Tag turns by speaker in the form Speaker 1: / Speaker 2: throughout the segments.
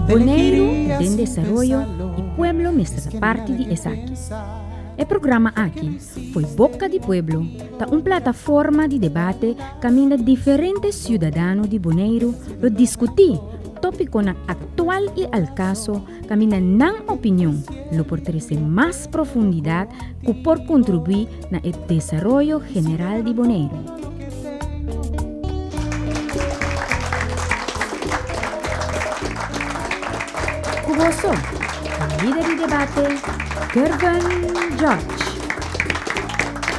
Speaker 1: Boneiru ta den desaroyo i pueblo mester ta parti di esaki. E programa aki, Fo'i Boka di Pueblo, ta un plataforma di debate kaminda diferente siudadano di Boneiru lo diskutí tópikonan aktual i al kaso kaminda nan opinion lo por trese mas profundidat ku por kontribuí na e desaroyo general di Boneiru. Ku boso, e lider di debate, Gervin George.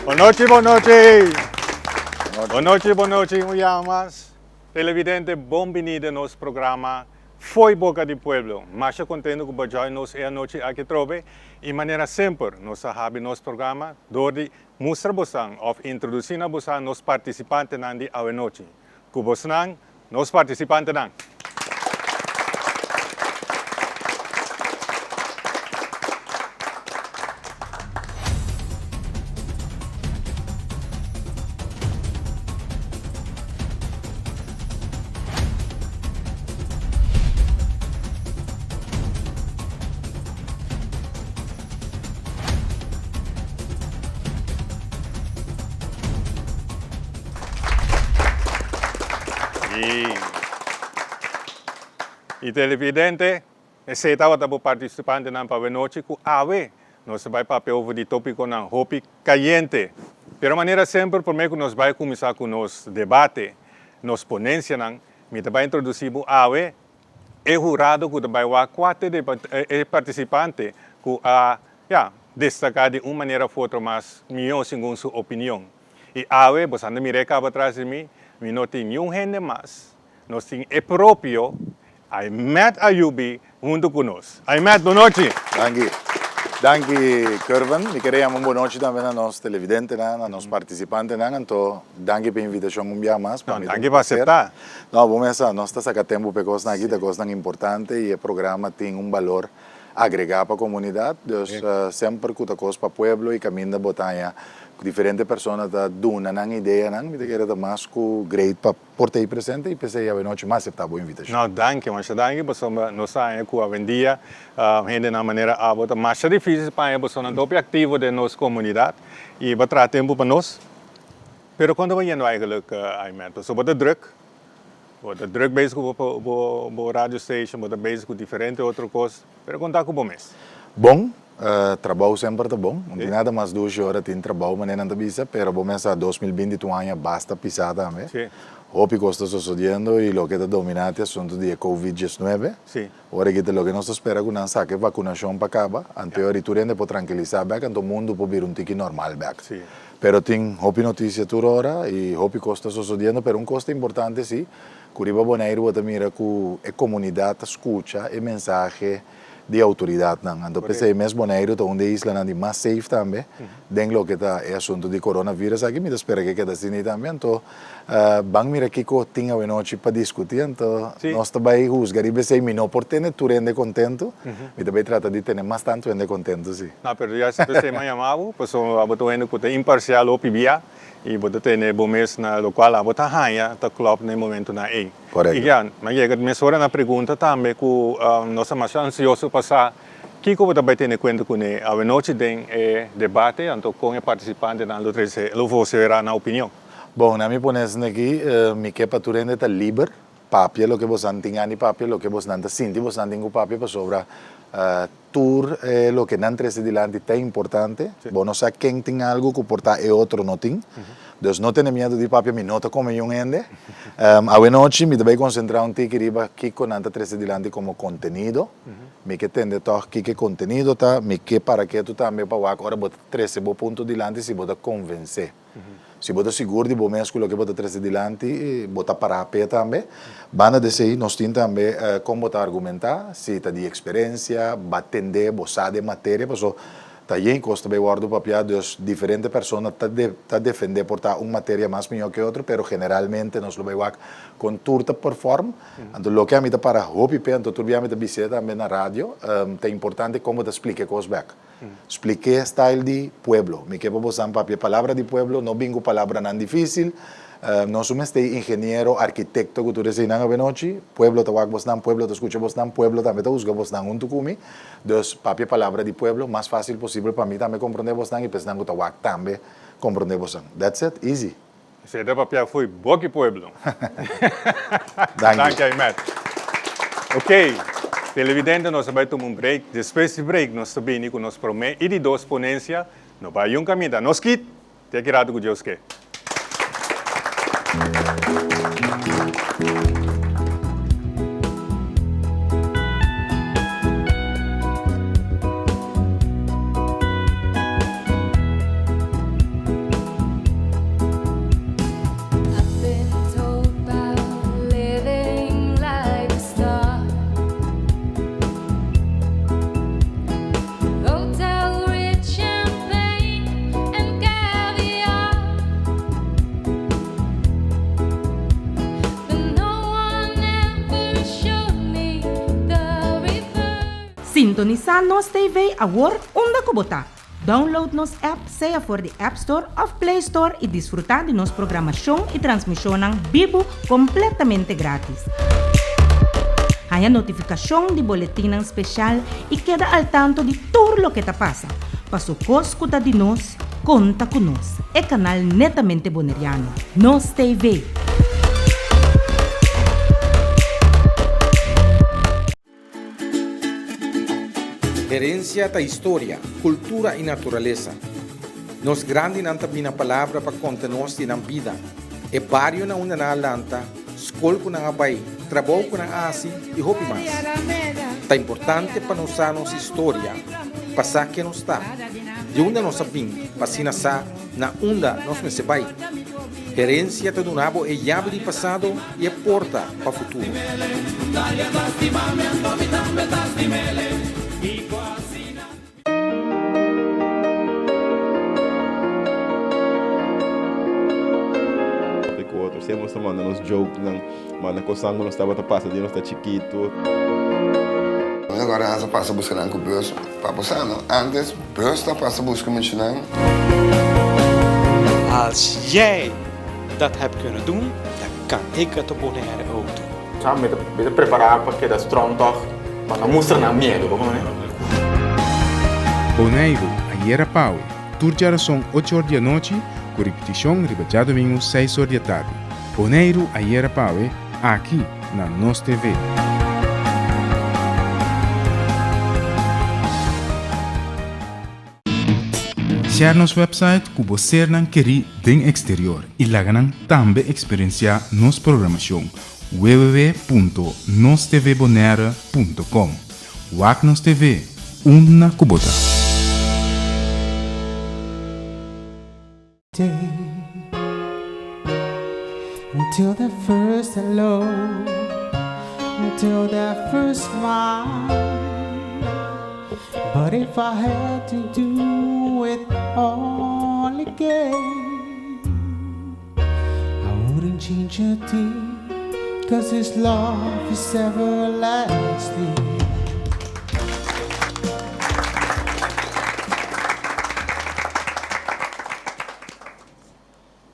Speaker 2: Bon nochi, bon nochi! Bon nochi, bon nochi, un biaha mas. Televidente, bon bini den nos programa Fo'i Boca di Pueblo. Masha contento cu bo join nos e anochi aki atrobe. Y manera semper, nos a habi nos programa door di Mustra bosan of introduci na bosan nos participantenan di awenochi. Cu bosnan, nos participantenan! Y televidente, esey tabata bo participantenan pa awenochi cu awe nos ta bay papia over di topiconan hopi cayente. Pero manera semper prome cu nos bay cuminsa cu nos debate, nos ponencianan, mi ta bay introduci bo awe E hurado ku ta bai wak kua ta e partisipante ku a, ya, destaká di un manera of otro mas mihó segun su opinion. I awe, bo sa ta mira e kaba tras di mi, mi no tin niun hende mas, nos tin e propio Aymed Ayubi huntu ku nos. Aymed, bonochi!
Speaker 3: Danki. Danki, Kervin. Mi kere yama un bonochi tambe na nos televidentenan, na nos partisipantenan. Anto, danki pa e invitashon un bia mas. Pa
Speaker 2: No,
Speaker 3: mi ta un
Speaker 2: danki pa
Speaker 3: plaser.
Speaker 2: aseptá.
Speaker 3: No, bo mesa, nos ta saca tempo p'e cosnan aki, ta cosnan importante y e programa tin un balor agrega pa comunidad. Dus semper cu ta cos pa pueblo y caminda bo ta haña cu diferente persona ta duna nan ideanan, mi ta kere ta mas cu great pa por ta ahí presente y p'esey awenochi mi a acepta bo invitacion.
Speaker 2: No, danki, masha danki pasobra nos ta haña cu awendia hendenan manera abo ta masha dificil pa haña pasobra nan ta hopi activo den nos comunidad y bo a traha tempo pa nos. Pero kon ta bayendo eigenlijk, Aymer? Pasobra bo ta druk, bo ta druk bezig ku bo bo radio station, bo ta bezig ku diferente otro kos, pero kon ta ku bo mes?
Speaker 3: Bon, trabou semper ta bon, no tin nada mas dushi ora tin trabou manera nan ta bisa, pero bo mes sa 2020 ta un aña basta pisá tambe, hopi kos ta sosodiendo y loke ta dominá ta e asuntu di e covid 19, ora aki ta loke nos ta spera ku nan saka e vakunashon pa kaba, anto e ora tur hende por trankilisá bèk, anto mundu por bira un tiki normal bèk. Pero tin hopi noticia tur ora y hopi cos ta sosodiendo, pero un cos ta importante si, cu riba Boneiru bo ta mira cu e comunidad ta scucha e mensahe di autoridadnan. Anto p'esey mes Boneiru ta un di e islanan di mas safe tambe den loke ta e asunto di coronavirus aki. Mi ta spera cu e keda asina tambe. Anto ban mira kico tin awenochi pa discuti, anto nos ta bay huzga riba esey. Mi no por tene tur hende contento, mi ta bay trata di tene mas tanto hende contento si.
Speaker 2: No, pero ya si p'esei mi a yama bo, pasobra abo ta un hende ku ta imparsial hopi bia i bo ta tene bo mes na lokual abo ta haña ta klòp na e momentunan ei.
Speaker 3: Korekto.
Speaker 2: I ya, mi a yega mesora na pregunta tambe ku nos ta masha ansioso pa sa kiko bo ta bai tene kuenta kuné awenochi den e debate, anto kon e partisipantenan lo trese, lo voseverá nan opinion.
Speaker 3: Bon, na mi pone esaki aki, mi ke pa tur hende ta liber papia loke bosan tin gana di papia, loke bosnan ta sinti bosnan tin ku papia pasobra Tur e loke nan trese dilanti ta importante. Bo no sa ken tin algu ku por ta e otro no tin. Dus no tene miedu di papia, mi no ta kome yun hende. Awenochi mi ta bai konsentrá un tiki riba kiko nan ta trese dilanti komo kontenido. Mi ke tende tòg kiko e kontenido ta. Mi ke para ketu tambe pa wak ora bo ta trese bo punto dilanti si bo ta konvensé. Si bo ta sigur di bo mes ku loke bo ta trese dilanti, bo ta pará p'e tambe. Banda di esei, nos tin tambe kon bo ta argumentá, si ta di eksperensia, bo a tendé, bo sa di e materia, paso ta yen kos ta bai wòrdu papiá, dus diferente persona ta ta defendé por ta un materia mas mihó ke otro, pero generalmente nos lo bai wak kon tur ta perform. Anto loke ami ta para hopi p'e, anto tur bia mi ta bis'é tambe na radio, ta importante kon bo ta splika e kos bèk. Splik'é style di pueblo. Mi ke pa bosan papia palabra di pueblo, no bin ku palabranan difísil. Nos un mester ingeniero, arkitekto ku tur eseinan awenochi. Pueblo ta wak bosnan, pueblo ta skucha bosnan, pueblo tambe ta husga bosnan huntu ku mi. Dus papia palabra di pueblo mas fásil posibel pa mi tambe komprondé bosnan i pa esnan ku ta wak tambe komprondé bosnan. That's it, easy.
Speaker 2: Esei ta papia fo'i boki pueblo.
Speaker 3: Danki.
Speaker 2: Danki Aymet. Ok, televidente nos a bai tuma un break. Despues di break nos ta bini ku nos promé i di dos ponensia. No bai un kaminda. Nos kit! Te aki rato ku Dios ke.
Speaker 4: Sintonisá Nos TV awor unda ku bo ta! Download nos app sea for di App Store òf Play Store i disfrutá di nos programashon i transmishonnan bibu kompletamente grátis. Haña notifikashon di boletinnan speshal i keda al tanto di tur loke ta pasa. Paso kos ku ta di nos, konta ku nos. E kanal netamente boneriano. Nos TV.
Speaker 5: Herencia ta historia, cultura y naturalesa. Nos grandinan ta bina palabra pa conta nos di nan bida, e bario na unda nan a lanta, scol cu nan a bay, trabou cu nan a haci y hopi mas. Ta importante pa nos sa nos historia pa sa ken nos ta, di unda nos a bin pa asina sa na unda nos mester bay. Herencia ta duna bo e yabi di pasado y e porta pa futuro.
Speaker 6: Ku otro siempre nos ta manda nos jokenan, manda kosnan ku nos tabata pasa di nos ta chikitu.
Speaker 7: Agora nan sa pasa buska nan ku bus pa bo sa no antes bus ta pasa buska muchanan.
Speaker 8: Als jij dat hebt kunnen doen, dan kan ik het op Bonaire ook doen.
Speaker 9: Sa mi ta mi ta prepará pa keda strong tòg, pa no mustra nan miedu, bo kono?
Speaker 10: Boneiru, ayera pawe, tur djarason ocho or di anochi, ku ripitishon riba djadumingu seis or di atardi. Boneiru, ayera pawe, aki na Nos TV. Share nos website ku bo sernan kerí den eksterior i laga nan tambe eksperensiá nos programashon www.nostvbonaire.com Wak nos TV unda ku bo ta.
Speaker 11: Until that first hello, until that first smile. But if I had to do it all again, I wouldn't change a thing, cause this love is everlasting.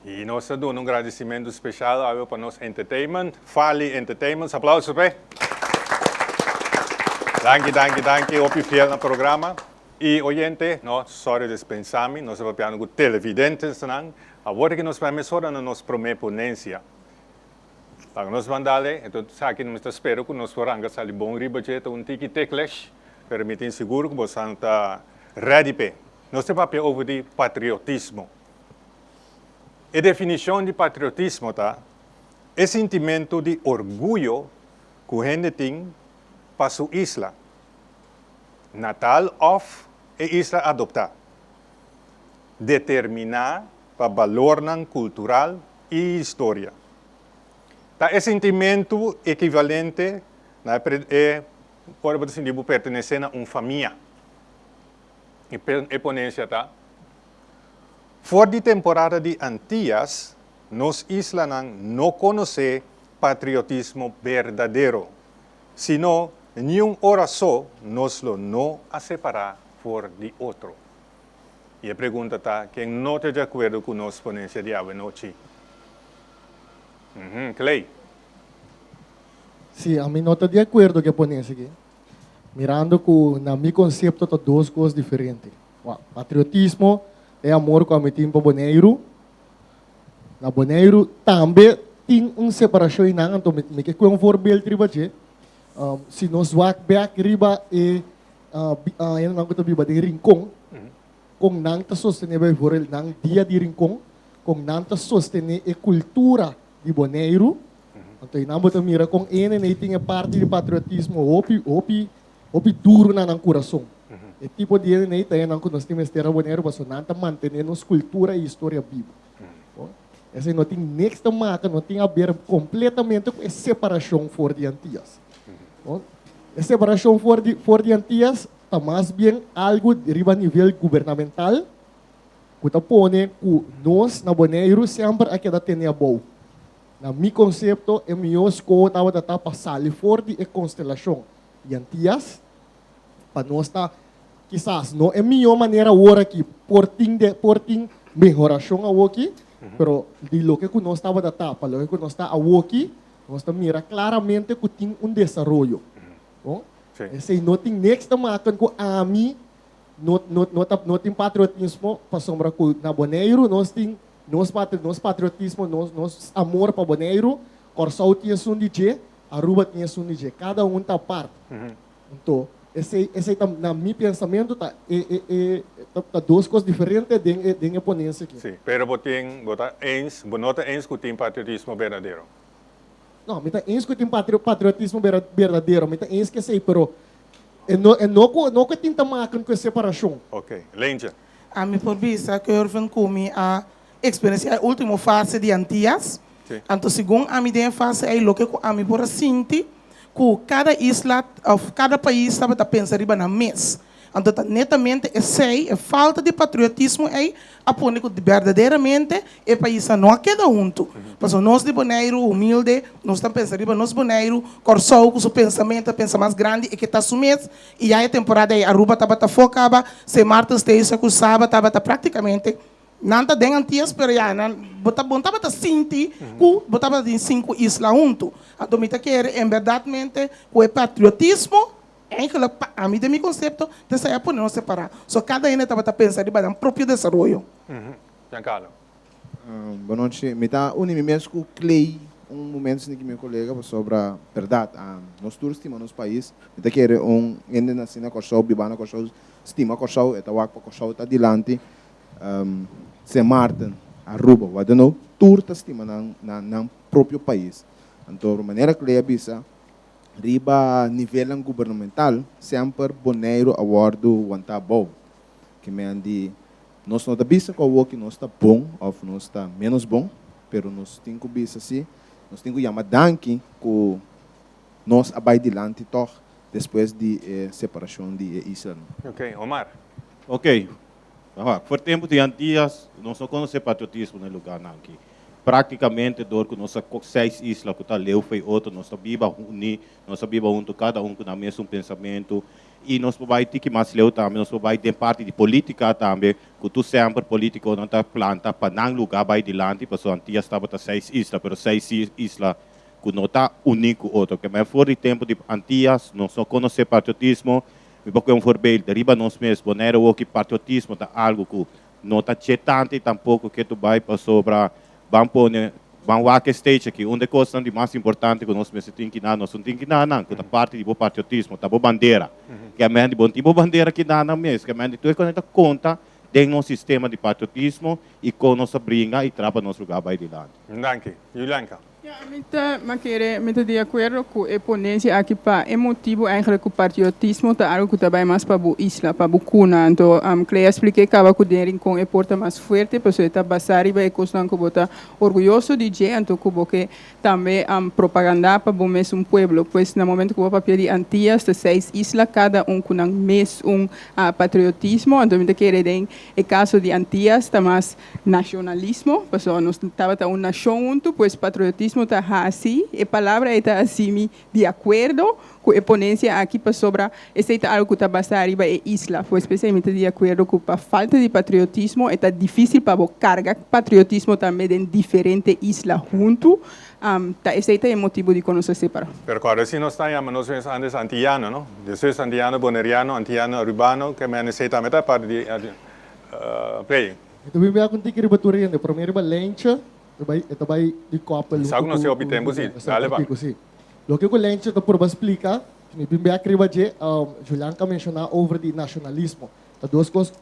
Speaker 2: Y nos ta duna un gradicimento special awe pa nos entertainment, Fali Entertainment. Aplauso p'e. Danki, danki, danki. Hopi fiel na programa. Y oyente, no, sorry dispensa mi, nos ta papiando cu televidentesnan. Awor ki nos bai mesora na nos prome ponencia. Laga nos ban dale, enton esaki mi ta spera cu nos por ranca sali bon riba dje, ta un tiki ticklish, pero mi tin sigur cu bosan ta ready p'e. Nos ta papia over di patriotismo. E definicion di patriotismo ta e sintimento di orguyo cu hende tin pa su isla natal of e isla adopta, determina pa balornan cultural y historia. Ta e sintimentu ekivalente na e ora bo ta sinti bo pertenesé na un famia. E ponencia ta, For di temporada di Antillas, nos islanan no konosé patriotismo berdadero, sino niun ora so nos lo no a separá for di otro. I e pregunta ta, ken no ta di akuerdo ku nos ponencia di awenochi? Clay.
Speaker 12: Sí, ami no ta di akuerdo ku e ponensia aki, mirando ku na mi konsepto ta dos kos diferente. Wak, patriotismo ta e amor ku ami tin pa Boneiru. Na Boneiru tambe tin un separashon einan, anto mi ke kue un voorbeeld riba dje. Si nos wak bek riba e hendenan ku ta biba den Rincon, kon nan ta sostené bijvoorbeeld nan Dia di Rincon, kon nan ta sostené e kultura di Boneiru. Anto einan bo ta mira kon ene nei tin e parti di patriotismo hopi, hopi, hopi duru na nan kurason. E tipo di hende nei ta hendenan ku nos tin mester na Boneiru pasobra nan ta mantené nos kultura i historia bibu. Bon, esei no tin niks te maka, no tin aber kompletamente ku e separashon for di Antias. Bon, e separashon for di for di Antias ta mas bien algu riba nivel gubernamental ku ta pone ku nos na Boneiru semper a keda tene abou. Na mi konsepto e mihó skoho tabata ta pa sali for di e konstelashon di Antias, pa nos ta kisas no e mihó manera awor aki, por tin de por tin mehorashon awoki, pero di loke ku nos tabata ta pa loke ku nos ta awoki, nos ta mira klaramente ku tin un desaroyo. Bon, esei no tin niks te maken ku ami no no no ta no tin patriotismo pasobra ku na Boneiru nos tin nos patri nos patriotismo nos nos amor pa Boneiru, Kòrsou tin esun di dje, Aruba tin esun di dje, kada un ta apart. Anto esei esei ta na mi pensamentu ta e e e ta ta dos kos diferente den e den e ponensia aki.
Speaker 2: Sí, pero bo tin bo ta eens bo no ta eens ku tin patriotismo berdadero.
Speaker 12: No, mi ta eens ku tin patriotismo berdadero, mi ta eens ku esei, pero e no e no ku no ku e tin ta maken ku e separashon.
Speaker 2: Ok. Leentje.
Speaker 13: Ami por bisa Curvin ku mi a eksperensiá e último fase di Antias. Anto segun ami den e fase ei loke ku ami por a sinti ku kada isla òf kada pais tabata pensa riba nan mes. Anto ta netamente esei, e falta di patriotismo ei, a pone ku berdaderamente e paisnan no a keda huntu. Pasobra nos di Boneiru humilde, nos ta pensa riba nos Boneiru, Kòrsou ku su pensamentu a pensa mas grandi e ke ta su mes, i ya e temporada ei Aruba tabata afó kaba, Sint Maarten, Statia ku Saba tabata praktikamente nan ta den Antias pero ya nan bo ta bo tabata sinti ku bo tabata tin sinku isla huntu. Anto mi ta kere en bèrdatmente ku e patriotismo Eigenlijk pa ami den mi konsepto ta esei a pone nos separá. So kada hende tabata pensa riba nan propio desaroyo.
Speaker 2: Giancarlo.
Speaker 10: Bonochi. Mi ta uni mi mes ku Clay un momento sin ki mi kolega pasobra bèrdat nos tur stima nos pais. Mi ta kere un hende nasi na Kòrsou, biba na Kòrsou stima Kòrsou, e ta wak pa Kòrsou ta dilanti. Sint Maarten, Aruba, wat dan ook, tur ta stima nan nan propio pais. Anto manera Clay a bisa Riba nivelnan gubernamental semper Boneiru a wòrdu wantá abou. Ke men di nos no ta bisa ku awoki nos ta bon òf nos ta ménos bon, pero nos tin ku bisa si, nos tin ku yama danki ku nos a bai dilanti tòg despues di e separashon di e islanan.
Speaker 2: Ok, Omar.
Speaker 14: Ok, Awor, for tempu di Antias, nos no konosé patriotismo na e lugánan aki. Práktikamente dor ku nos a seis isla ku ta leu fo'i otro, nos ta biba uní, nos ta biba huntu, kada un ku nan mesun pensamentu. I nos por bai tiki mas leu tambe, nos por bai den parti di polítika tambe, ku tur semper polítikonan ta planta pa nan lugá bai dilanti, pasobra Antias tabata seis isla, pero seis isla ku no ta uní ku otro. Kemey for di tempu di Antias nos no konosé patriotismo. Mi por kue un voorbeeld riba nos mes, Bonaire awo ki patriotismo ta algo ku no ta che tanto i tampoko ke tu bai pasobra ban pone ban wak e stage aki. Un de kosnan di mas importante ku nos mester tin kina nos no tin kina nan ku ta parti di bo patriotismo ta bo bandera. Ke men di bo no tin bo bandera kina nan mes. Ke men di tur e kosnan ta konta den nos sistema di patriotismo i kon nos ta bringa i traha pa nos lugar bai dilanti.
Speaker 2: Danki. Julianka.
Speaker 15: Ja, mi ta ma kere, mi ta di akuerdo ku e ponensia aki pa e motibu eigenlijk ku patriotismo ta algu ku ta bai mas pa bo isla, pa bo kuna. Anto Clay a splika e kaba ku den Rincon e por ta mas fuerte pasobra e ta basá riba e kosnan ku bo ta orguyoso di dje anto ku bo ke tambe propagandá pa bo mesun pueblo. Pues na momento ku bo papia di Antias ta seis isla kada un ku nan mesun patriotismo anto mi ta kere den e kaso di Antias ta mas Nashonalismo, pasobra nos tabata un nashon huntu, pues patriotismo. patriotismo ta hasi, e palabra ei ta hasi mi di akuerdo ku e ponensia aki pasobra esei ta algu ku ta basá riba e isla. Pues p'esei mi ta di akuerdo ku pa falta di patriotismo e ta difísil pa bo karga patriotismo tambe den diferente isla huntu. Ta esei ta e motibu dikon nos a separá.
Speaker 2: Pero kòrda si nos ta yama nos mes antes antiyano, no? Despues antiyano boneriano, antiyano arubano, ke men esei tambe ta parti di play.
Speaker 12: Mi ta bin bia ku un tiki riba tur hende, promé riba Lentje, e bai e ta bai di kòpel
Speaker 2: Sa ku
Speaker 12: huntu
Speaker 2: nos
Speaker 12: ku
Speaker 2: tin hopi
Speaker 12: ku
Speaker 2: tempu si,
Speaker 12: Julian, sa
Speaker 2: dale pa.
Speaker 12: kiko si. Loke ku Lentje ta purba splika, si mi bin bèk riba dje, Julian ka menshoná over di nashonalismo. Ta dos kos,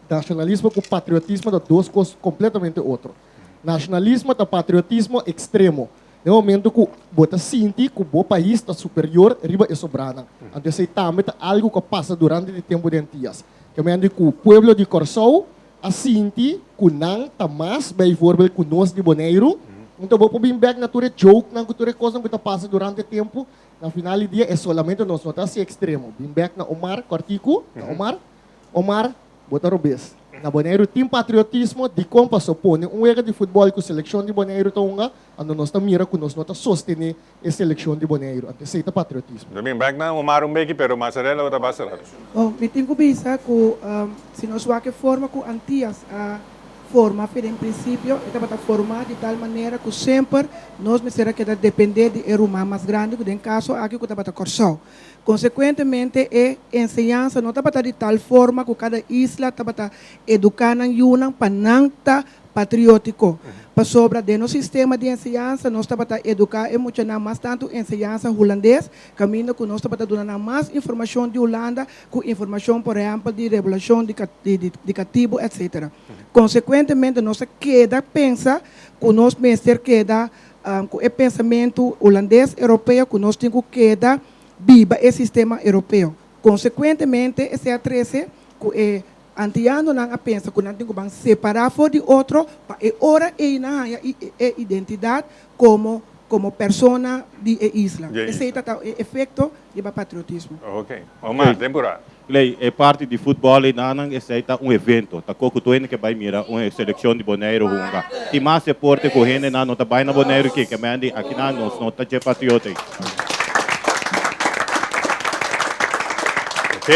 Speaker 12: nashonalismo ku patriotismo ta dos kos kompletamente otro. Nashonalismo ta patriotismo ekstremo, den momento ku bo ta sinti ku bo pais ta superior riba e sobranan. Anto esei tambe ta algu ku a pasa durante di tempu di Antias. Kemende ku pueblo di Kòrsou a sinti ku nan ta mas bijvoorbeeld ku nos di Boneiru. Anto bo por bin bèk na tur e jokenan ku tur e kosnan ku ta pasa durante tempu. Na final di dia e solamente nos no ta hasi ekstremo. Bin bèk na Omar kòrtiku, na Omar. Omar, bo ta robes. Na Boneiru tin patriotismo, dikon paso pone un wega di futbòl ku selekshon di Boneiru ta hunga, anto nos ta mira ku nos no ta sostené e selekshon di Boneiru. Anto esei ta patriotismo.
Speaker 2: Ta bin bèk na Omar un beki, pero Mazzarella bo ta basta rato.
Speaker 13: Bon, mi tin ku bisa ku si nos wak e forma ku Antias a forma fe den prinsipio, e tabata formá di tal manera ku semper nos mester a keda dependé di e ruman mas grandi ku den kaso aki ku tabata Kòrsou. Konsekuentemente e enseñansa no tabata di tal forma ku kada isla tabata eduká nan yunan pa nan ta patriótiko. Pasobra den nos sistema di enseñansa nos tabata eduká e muchanan mas tantu enseñansa hulandes, kaminda ku nos tabata duna nan mas informashon di Hulanda ku informashon por ehèmpel di rebolashon di katibu etsetera. Konsekuentemente nos a keda pensa ku nos mester keda Ku e pensamentu hulandes europeo ku nos tin ku keda biba e sistema europeo. Konsekuentemente esei a trese ku e antianonan a pensa ku nan tin ku ban separá for di otro pa e ora ei nan haña e identidat komo komo persona di e isla. Esei ta ta e efekto riba patriotismo.
Speaker 2: Ok. Omar, temporada.
Speaker 14: Lei, e parti di futbòl einanan esei ta un evento. Ta ko ku tur hende ke bai mira un selekshon di Boneiru hunga. Tin mas deporte ku hendenan no ta bai na Boneiru ke ke men di akinan nos no ta dje patriota ei.
Speaker 2: Ok.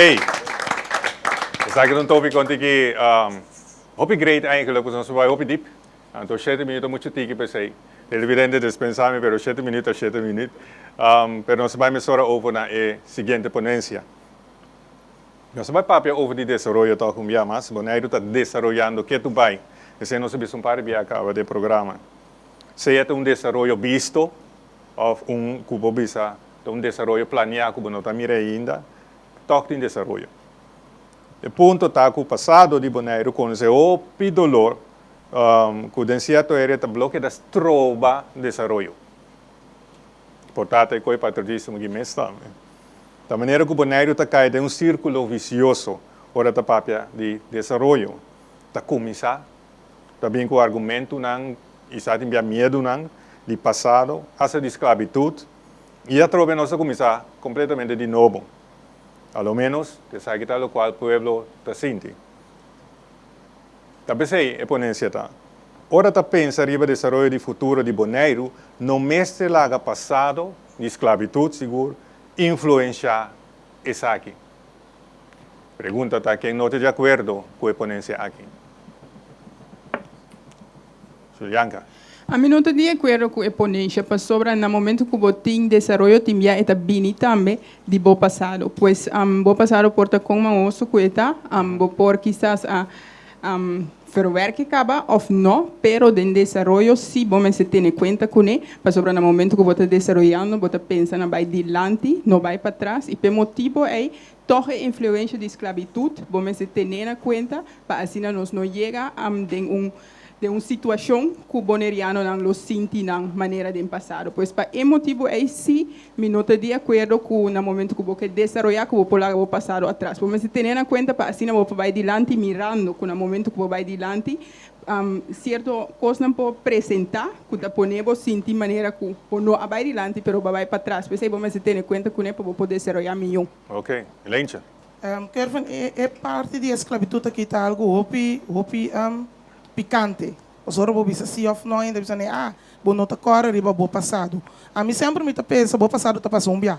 Speaker 2: Esaki ta un tópiko un tiki hopi great eigenlijk, pasobra nos por bai hopi dip. Anto shete minuut ta muchu tiki p'esei. Televidente despensa mi pero shete minuut ta shete minuut. Pero nos ta bai mesora over na e siguiente ponencia. Nos ta bai papia over di desaroyo tòg un bia mas. Boneiru ta desaroyando ketu bai. Esei nos a bisa un par di bia kaba den programa. Sea ta un desaroyo bisto òf un ku bo bisa ta un desaroyo planiá ku bo no ta mira ainda, tòg tin desaroyo. E punto ta ku pasado di Boneiru konosé hopi dolor ku den sierto area ta bloke ta stroba desaroyo. Por ta ta e koe patriotismo aki mes tambe. Ta manera ku Boneiru ta kai den un sirkulo visioso ora ta papia di desaroyo. Ta kuminsá ta bin ku argumentunan i sa tin bia miedunan di pasado, asta di sklabitut, i atrobe nos ta kuminsá kompletamente di nobo. A lo ménos esaki ta lokual pueblo ta sinti. Ta p'esei e ponencia ta, Ora ta pensa riba desaroyo di futuro di Boneiru, no mester laga pasado, di sklabitut sigur, influensha esaki. Pregunta ta ken no ta di akuerdo ku e ponencia aki? Julianka.
Speaker 15: Ami no ta di akuerdo ku e ponencia pasobra na momento ku bo tin desaroyo tin bia e ta bini tambe di bo pasado. Pues bo pasado por ta kon mahoso ku e ta, bo por kisas a verwerke kaba òf no, pero den desaroyo si bo mester tene kuenta kuné pasobra na momento ku bo ta desaroyando bo ta pensa na bai dilanti no bai patras i p'e motibo ei tòg e influensha di sklabitut bo mester tene na kuenta pa asina nos no yega den un den un situashon ku bonerianonan lo sinti nan manera den pasado. Pues pa e motibu ei sí mi no ta di akuerdo ku na momentu ku bo ke desaroyá ku bo por laga bo pasado atras. Bo mester tene na kuenta pa asina bo por bai dilanti mirando ku na momentu ku bo bai dilanti sierto kosnan por presentá ku ta pone bo sinti manera ku bo no a bai dilanti pero bo a bai patras. P'esei bo mester tene kuenta kuné pa bo por desaroyá mihó.
Speaker 2: Oke, Leentje.
Speaker 13: Kervin, e parti di esklabitut aki ta algu hopi, hopi pikante. Pasobra bo bisa si òf no hende bisa ne ah bo no ta kòrda riba bo pasado. Ami semper mi ta pensa bo pasado ta pasa un bia.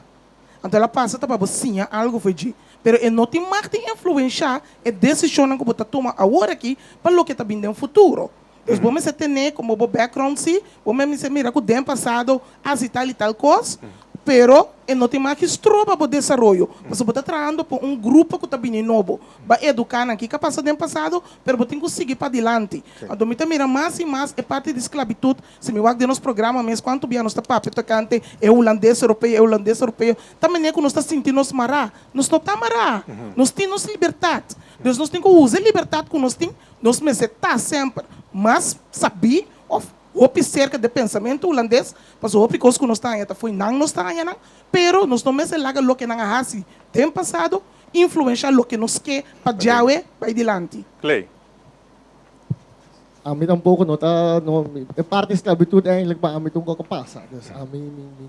Speaker 13: Anto el a pasa ta pa bo siña algu for dje. Pero e no tin mag di influenshá e desishonnan ku bo ta tuma awor aki pa loke ta bin den futuro. Dus bo mester tene komo bo background si, bo mester mira ku den pasado hasi tal i tal kos, pero e no tin mag di stroba bo desaroyo, pasobra bo ta trahando pa un grupo ku ta bini nobo. Bo a eduká nan kiko a pasa den pasado, pero bo tin ku sigui padilanti. Anto mi ta mira mas i mas e parti di sklabitut Si mi wak den nos programa mes kuantu bia nos ta papia tokante e hulandes europeo, e hulandes europeo, ta manera ku nos ta sinti nos mará. Nos no ta mará. Nos tin nos libertat. Dus nos tin ku usa e libertat ku nos tin. Nos mester ta semper mas sabí òf hopi serka di e pensamentu hulandes, pasobra hopi kos ku nos ta haña ta fo'i nan nos ta haña nan. Pero nos no mester laga loke nan a hasi den pasado influenshá loke nos ke pa djawe bai dilanti.
Speaker 2: Clay.
Speaker 12: Ami tampoco no ta, no, e parti esclavitud eigenlijk pa ami ta un poco pasa. Dus ami, mi, mi,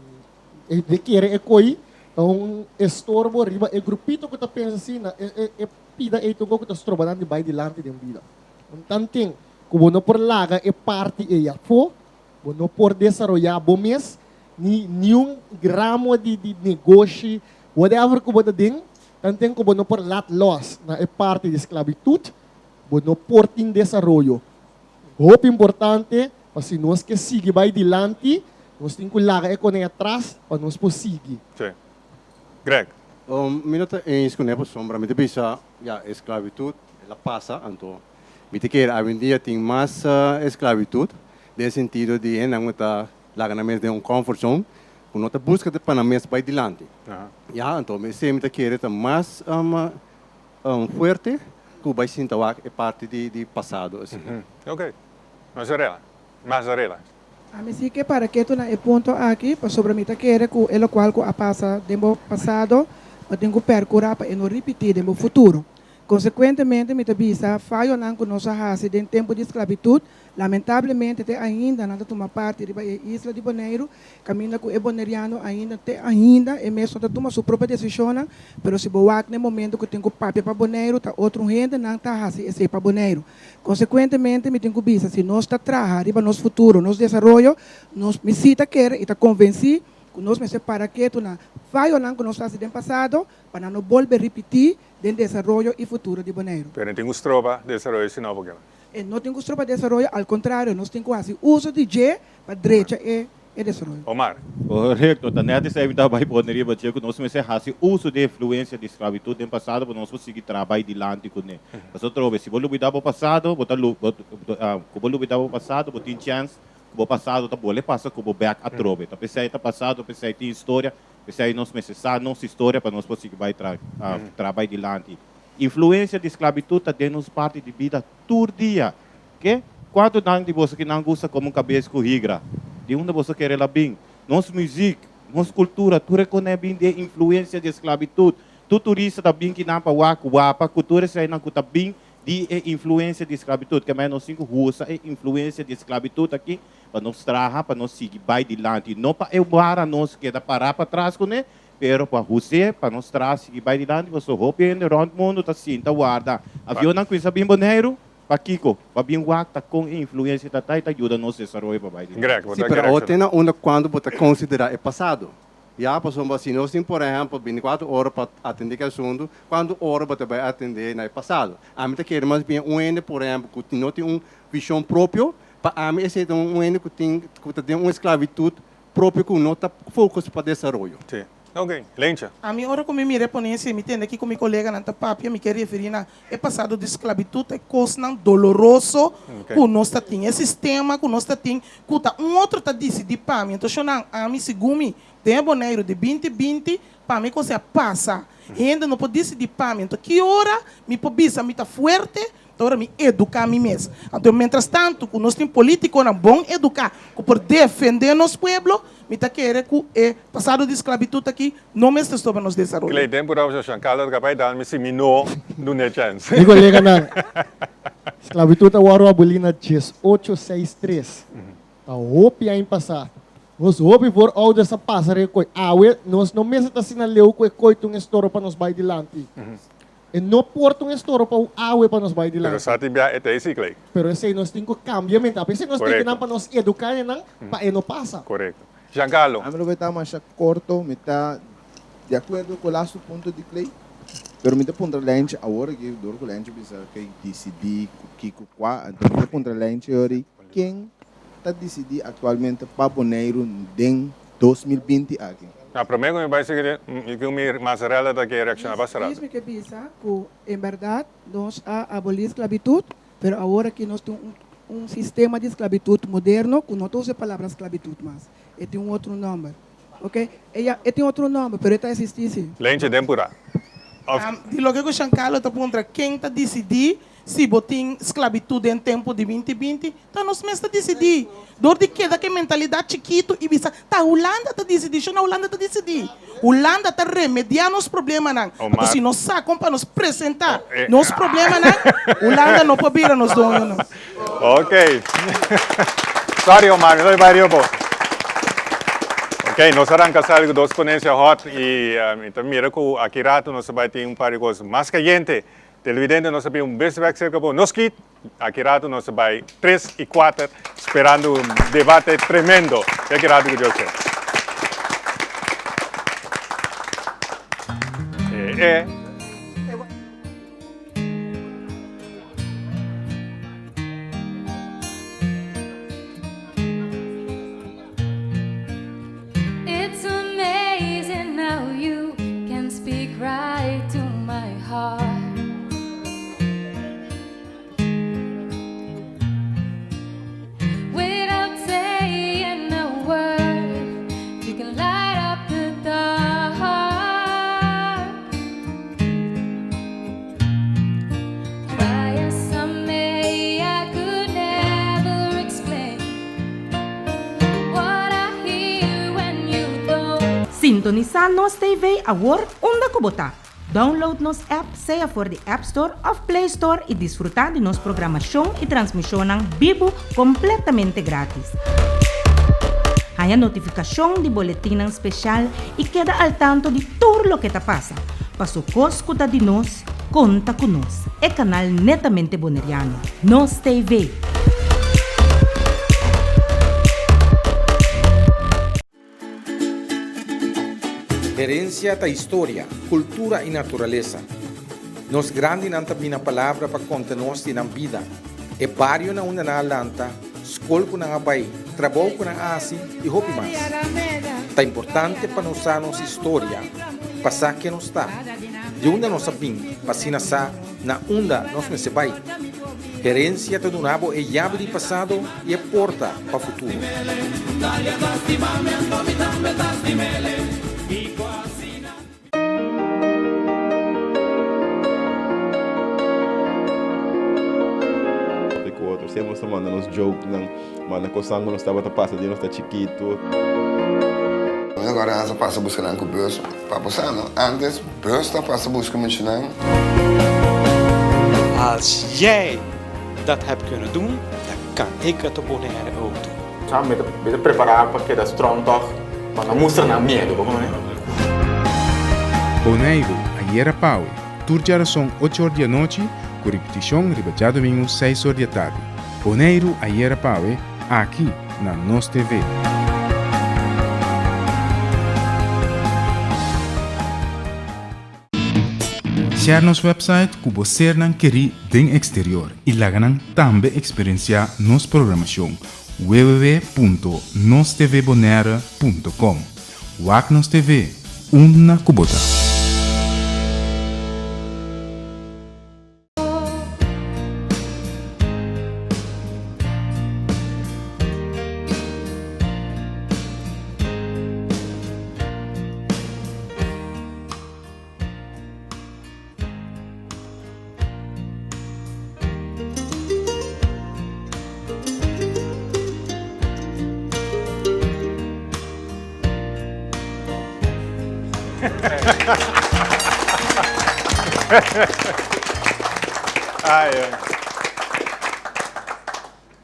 Speaker 12: e de kere e kooi ta un estorbo riba e grupito ku ta pensa asina, e, e, e pida ei ta un kos ku ta stroba nan di bai dilanti den bida. Un tanten ku bo no por laga e parti ei afó, bo no por desaroyá bo mes, ni niun ramo di, di negoshi, whatever ku bo ta den, tanten ku bo no por lat lòs na e parti di esclavitud, Bo no por tin desaroyo. Hopi importante pa si nos ke sigui bai dilanti, nos tin ku laga e kone atras pa nos por sigui.
Speaker 2: Sí. Greg.
Speaker 16: Mi no ta eens ku ne pasobra mi ta bisa, ya, esklabitut el a pasa, anto mi ta kere awendia tin mas esklabitut den sentido di hendenan ku ta laga nan mes den un comfort zone ku no ta buska pa nan mes bai dilanti. Ya, anto esei mi ta kere ta mas Fuerte ku bai sinta wak e parti di di pasado asina.
Speaker 2: Ok. Mazarella. Mazarella.
Speaker 17: Ami si ke para ketu na e punto aki pasobra mi ta kere ku e lokual ku a pasa den bo pasado bo tin ku perkurá pa e no ripití den bo futuro. Konsekuentemente mi ta bisa fayonan ku nos a hasi den tempu di sklabitut Lamentablemente te ainda nan ta tuma parti riba e isla di Boneiru, kaminda ku e boneriano ainda te ainda e mes no ta tuma su propio desishonnan, pero si bo wak na e momento ku tin ku papia pa Boneiru ta otro hendenan ta hasi esei pa Boneiru. Konsekuentemente mi tin ku bisa si nos ta traha riba nos futuro, nos desaroyo, nos mi si ta kere i ta konvensí ku nos mester para ketu na fayonan ku nos hasi den pasado pa nan no bolbe ripití den desaroyo i futuro di Boneiru.
Speaker 2: Pero no tin ku stroba desaroyo si no bo kema.
Speaker 17: E no tin ku stroba desaroyo, al kontrario, nos tin ku hasi uso di dje pa drecha e e desaroyo.
Speaker 2: Omar.
Speaker 14: Korekto, ta nèt esei mi ta bai pone riba dje ku nos mester hasi uso di e influensia di sklabitut den pasado pa nos por sigui traha bai dilanti kuné. Pasobra trobe, si bo lubidá bo pasado, bo ta lu bo ku bo lubidá bo pasado, bo tin chèns ku bo pasado ta bole pasa ku bo bèk atrobe. Ta p'esei ta pasado, p'esei tin historia, p'esei nos mester sa nos historia pa nos por sigui bai tra traha bai dilanti. Influencia di sclavitud ta den nos parti di bida tur dia. Ke? Cuanto nan di boso ki nan gusta come un cabes cu higra? Di unda boso kere la bin? Nos muziek, nos cultura, tur e cone bin di e influencia di e sclavitud. Tur turista ta bin ki nan pa wak wapa cu tur eseinan cu ta bin di e influencia di sclavitud. Ke manera nos tin cu husa e influencia di e sclavitud aki pa nos traha, pa nos sigui bay dilanti. No pa e wara nos keda para patras cune, Pero pa José, pa nos traha sigui bai dilanti, pasobra hopi hende rònt mundu ta sinta warda avionnan kuminsá bin Boneiru. Pakiko? Pa bin wak ta kon e influensia ta ta i ta yuda nos desaroyo pa bai dilanti.
Speaker 16: Sí, pero awor te na unda kuandu bo ta konsiderá e pasado. Ya, pasobra si nos tin, por ehèmpel, bintikuater ora pa atendé ki asuntu, kuantu ora bo ta bai atendé na e pasado? Ami ta kere mas bien un hende, por ehèmpel, ku no tin un vishon propio, pa ami esei ta un hende ku tin, ku ta den un esklabitut Propio ku no ta focus pa desaroyo.
Speaker 2: Sí. Ok. Lencha.
Speaker 13: Ami ora ku mi mira e ponencia i mi tende kiko mi koleganan ta papia, mi ke referí na e pasado di sklabitut, e kosnan doloroso ku nos ta tin, e sistema ku nos ta tin, ku ta un otro ta disidí pa mi. Enton shonnan, ami segun mi, den e Boneiru di binti binti, pa mi kos a pasa. Hende no por disidí pa mi. Enton ki ora mi por bisa mi ta fuerte? Ta ora mi eduká mi mes. Anto mientras tanto ku nos tin polítikonan bon eduká ku por defendé nos pueblo, mi ta kere ku e pasado di sklabitut aki no mester stoba nos desaroyo.
Speaker 2: Clay, tempu ta usá Jean Carlos ta kapaz dal mi si mi no dun'é chèns.
Speaker 12: Mi koleganan, sklabitut a wòrdu abolí na diesocho seis tres. Ta hopi aña pasá. Nos hopi voorouders a pasa riba e koi. Awe nos no mester ta asina leu ku e koi ta un estorbo pa nos bai dilanti. E no por ta un estoro pa un awe pa nos bai
Speaker 2: Pero
Speaker 12: dilanti.
Speaker 2: sa tin bia e ta esi, Clay.
Speaker 12: Pero esei nos tin ku kambia mente. Apesar nos tin ku
Speaker 2: Korekto.
Speaker 12: nan pa nos eduká e nan pa e no pasa.
Speaker 2: Korekto. Giancarlo.
Speaker 10: Ami lo bay ta masha corto, mi ta di acuerdo cu laatste punto di Clay, pero mi ta puntra Lentje awor aki, door cu Lentje bisa cu dicidi cu kico cua, anto mi ta puntra Lentje yori ken ta dicidi actualmente pa Boneiru den 2020 aki.
Speaker 2: Na prome cu mi bay sigui mi cu mi Mazzarella ta ke reacciona basta rato.
Speaker 17: Djis mi ke bisa cu en berdad nos a aboli sclavitud, Pero awor aki nos tin un un sistema di sklabitut moderno ku no ta usa e palabra sklabitut mas. E tin un otro nòmber. Oke? E ya e tin otro nòmber, pero e ta eksistí si.
Speaker 2: Lentje den purá. Of.
Speaker 13: Di loke ku Giancarlo ta puntra ken ta disidí si bo tin sklabitut den tempu di binti binti, ta nos mes ta disidí. Dor di keda ku e mentalidat chikitu i bisa ta Hulanda ta disidí, shon na Hulanda ta disidí. Hulanda ta remediá nos problemanan.
Speaker 2: Omar.
Speaker 13: Anto si nos sa kon pa nos presentá nos problemanan, Hulanda no por bira nos doño no.
Speaker 2: Ok. Sorry Omar, mi ta bai riba bo. Ok, nos a ranka sali ku dos ponencia hot i mi ta mira ku aki rato nos ta bai tin un par di kos mas kayente. Televidente nos ta bin un bes bek serka bo. No skit, aki rato nos ta bai tres i kuater sperando un debate tremendo. Te aki rato ku Dios ke. E e.
Speaker 18: It's amazing how you can speak right to my heart. Without saying a word, you can light up the dark. Try as I may, I could never explain what I hear when you don't.
Speaker 4: Sintonisá Nos TV awor unda ku bo ta. Download nos app sea for di App Store òf Play Store i disfrutá di nos programashon i transmishonnan bibu kompletamente grátis. Haña notifikashon di boletinnan speshal i keda al tanto di tur loke ta pasa. Paso kos ku ta di nos, konta ku nos, e kanal netamente boneriano, Nos TV.
Speaker 5: Herencia ta historia, cultura y naturalesa. Nos grandinan ta bina palabra pa conta nos di nan bida, e bario na unda nan a lanta, scol cu nan a bay, trabou cu nan a haci y hopi mas. Ta importante pa nos sa nos historia, pa sa ken nos ta, di unda nos a bin, pa asina sa na unda nos mester bai. Herencia ta duna bo e yabi di pasado y e porta pa futuro.
Speaker 6: Papia ku otro. Siempre nos ta manda nos jokenan, manda kosnan ku nos tabata pasa di nos ta chikitu.
Speaker 7: Mi agora a pasa buska nan ku bus pa bo sa no antes bus ta pasa buska muchanan.
Speaker 8: Als jij dat hebt kunnen doen, dan kan ik het op Bonaire ook doen.
Speaker 9: Sa mi ta mi ta prepará pa keda strong tòg pa no mustra nan miedu bo kono.
Speaker 19: Boneiru, ayera pawe, tur djarason ocho or di anochi, ku ripitishon riba djadumingu seis or di atardi. Boneiru, ayera pawe, aki na Nos TV. Share nos website ku bo sernan kerí den eksterior i laga nan tambe eksperensiá nos programashon www.nostvbonaire.com Wak nos TV, unda ku bo ta.
Speaker 2: Ai, ai.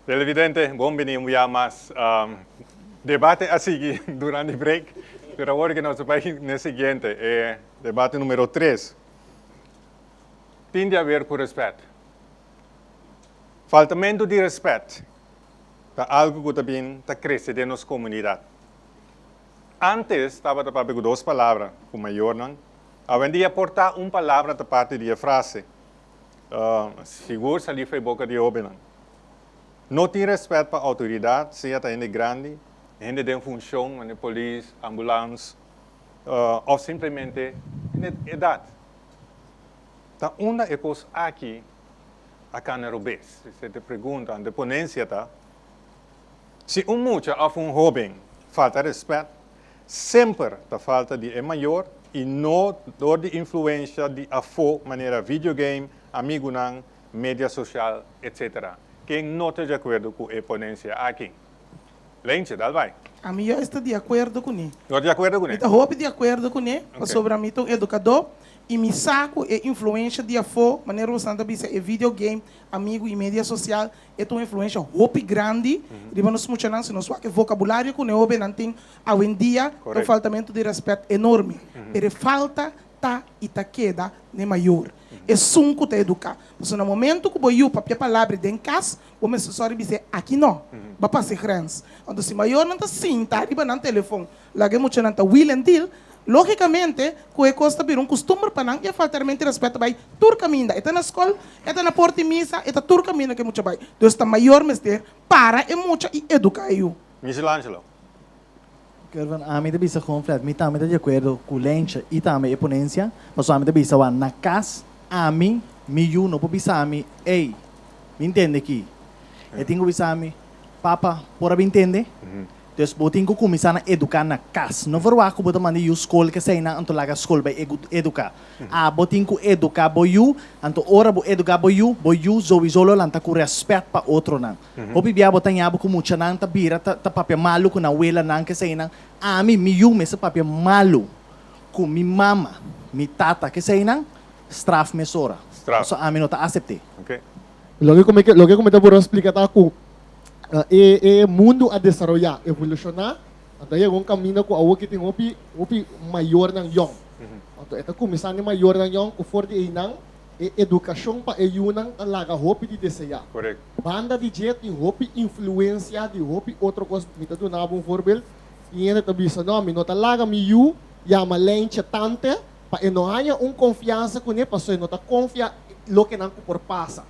Speaker 2: Televidente, bon bini un bia mas. Um, debate a sigui durante break, pero awor que nos bai ne siguiente, e debate numero 3. tin di haber ku rèspèt. Faltamentu di rèspèt ta algu ku ta bin ta krese den nos komunidat. Ántes tabata papia ku dos palabra ku mayornan, awendia por ta un palabra ta parti di e frase. Sigur salí for e boka di hóbennan. No tin rèspèt pa outoridat, sea ta hende grandi, hende den funshon, manera polis, ambulans, òf simplemente hende edat. Ta unda e kos aki a kana robes? Esei ta e pregunta. Anto e ponensia ta, Si un mucha òf un hóben falta rèspèt, semper ta falta di e mayor i no dor di influensha di afó manera videogame, amigunan, media sosial, etc. Ken no ta di akuerdo ku e ponensia aki? Leentje, dal bai.
Speaker 13: Ami yo esta di akuerdo kuné.
Speaker 2: No ta di akuerdo kuné?
Speaker 13: Mi ta hopi di akuerdo kuné, pasobra mi ta un edukadó i mi sa ku e influensha di afó, manera boso ta bisa e videogame, amigu i media sosial, e ta un influensha hopi grandi riba nos muchanan. Si nos wak e vokabulario ku e hóbennan tin awendia, ta un faltamentu di rèspèt enorme. Pero e falta ta i ta keda n'e mayor, esun ku ta eduká. Pasobra na momentu ku bo yu papia palabra den kas, Bo mester sòri bis'é, Aki no. Bo a pasa e grens. Anto si mayornan ta sinta riba nan telefon, laga e muchanan ta wheel and deal, lógikamente ku e kos ta bira un kustumber pa nan i e falta realmente rèspèt ta bai tur kaminda. E ta na skol, e ta na porta di misa, e ta tur kaminda ku e mucha bai. Dus ta mayor mester para e mucha i eduká e yu.
Speaker 2: Michelangelo.
Speaker 20: Kervin, ami ta bisa gewoon flat, mi tambe ta di akuerdo ku Lencha i tambe e ponensia, pasobra ami ta bisa wak na kas ami, mi yu no por bisa mi, ey, mi ntende ki. E tin ku bisa mi, papa, por a bin tende? Dus bo tin ku kuminsá na eduká na kas. No verwagt ku bo ta manda e yu skol keseinan anto laga skol bai eduká. Abo tin ku eduká bo yu, anto ora bo eduká bo yu, bo yu zowizo lo lanta ku rèspèt pa otronan. Hopi bia bo ta ña bo ku muchanan ta bira ta ta papia malu ku nan welanan keseinan. Ami, mi yu mester papia malu ku mi mama, mi tata keseinan, straf mesora.
Speaker 2: Straf.
Speaker 20: Pasobra ami no ta asept'é.
Speaker 2: Ok.
Speaker 12: Loke ku mi ke loke ku mi ta puru splika ta ku e e mundu a desaroyá, evolushoná, anto a yega un kaminda ku awor ki tin hopi hopi mayornan yòn. Anto e ta kuminsá den mayornan yòn ku for di einan e edukashon pa e yunan ta laga hopi di deseá.
Speaker 2: Correct.
Speaker 12: Banda di dje tin hopi influensia di hopi otro kos. Mi ta duna bo un voorbeeld. Tin hende ta bisa, no, mi no ta laga mi yu yama Leintje tante pa e no haña un konfiansa kuné pasobra e no ta konfia lokenan ku por pasa.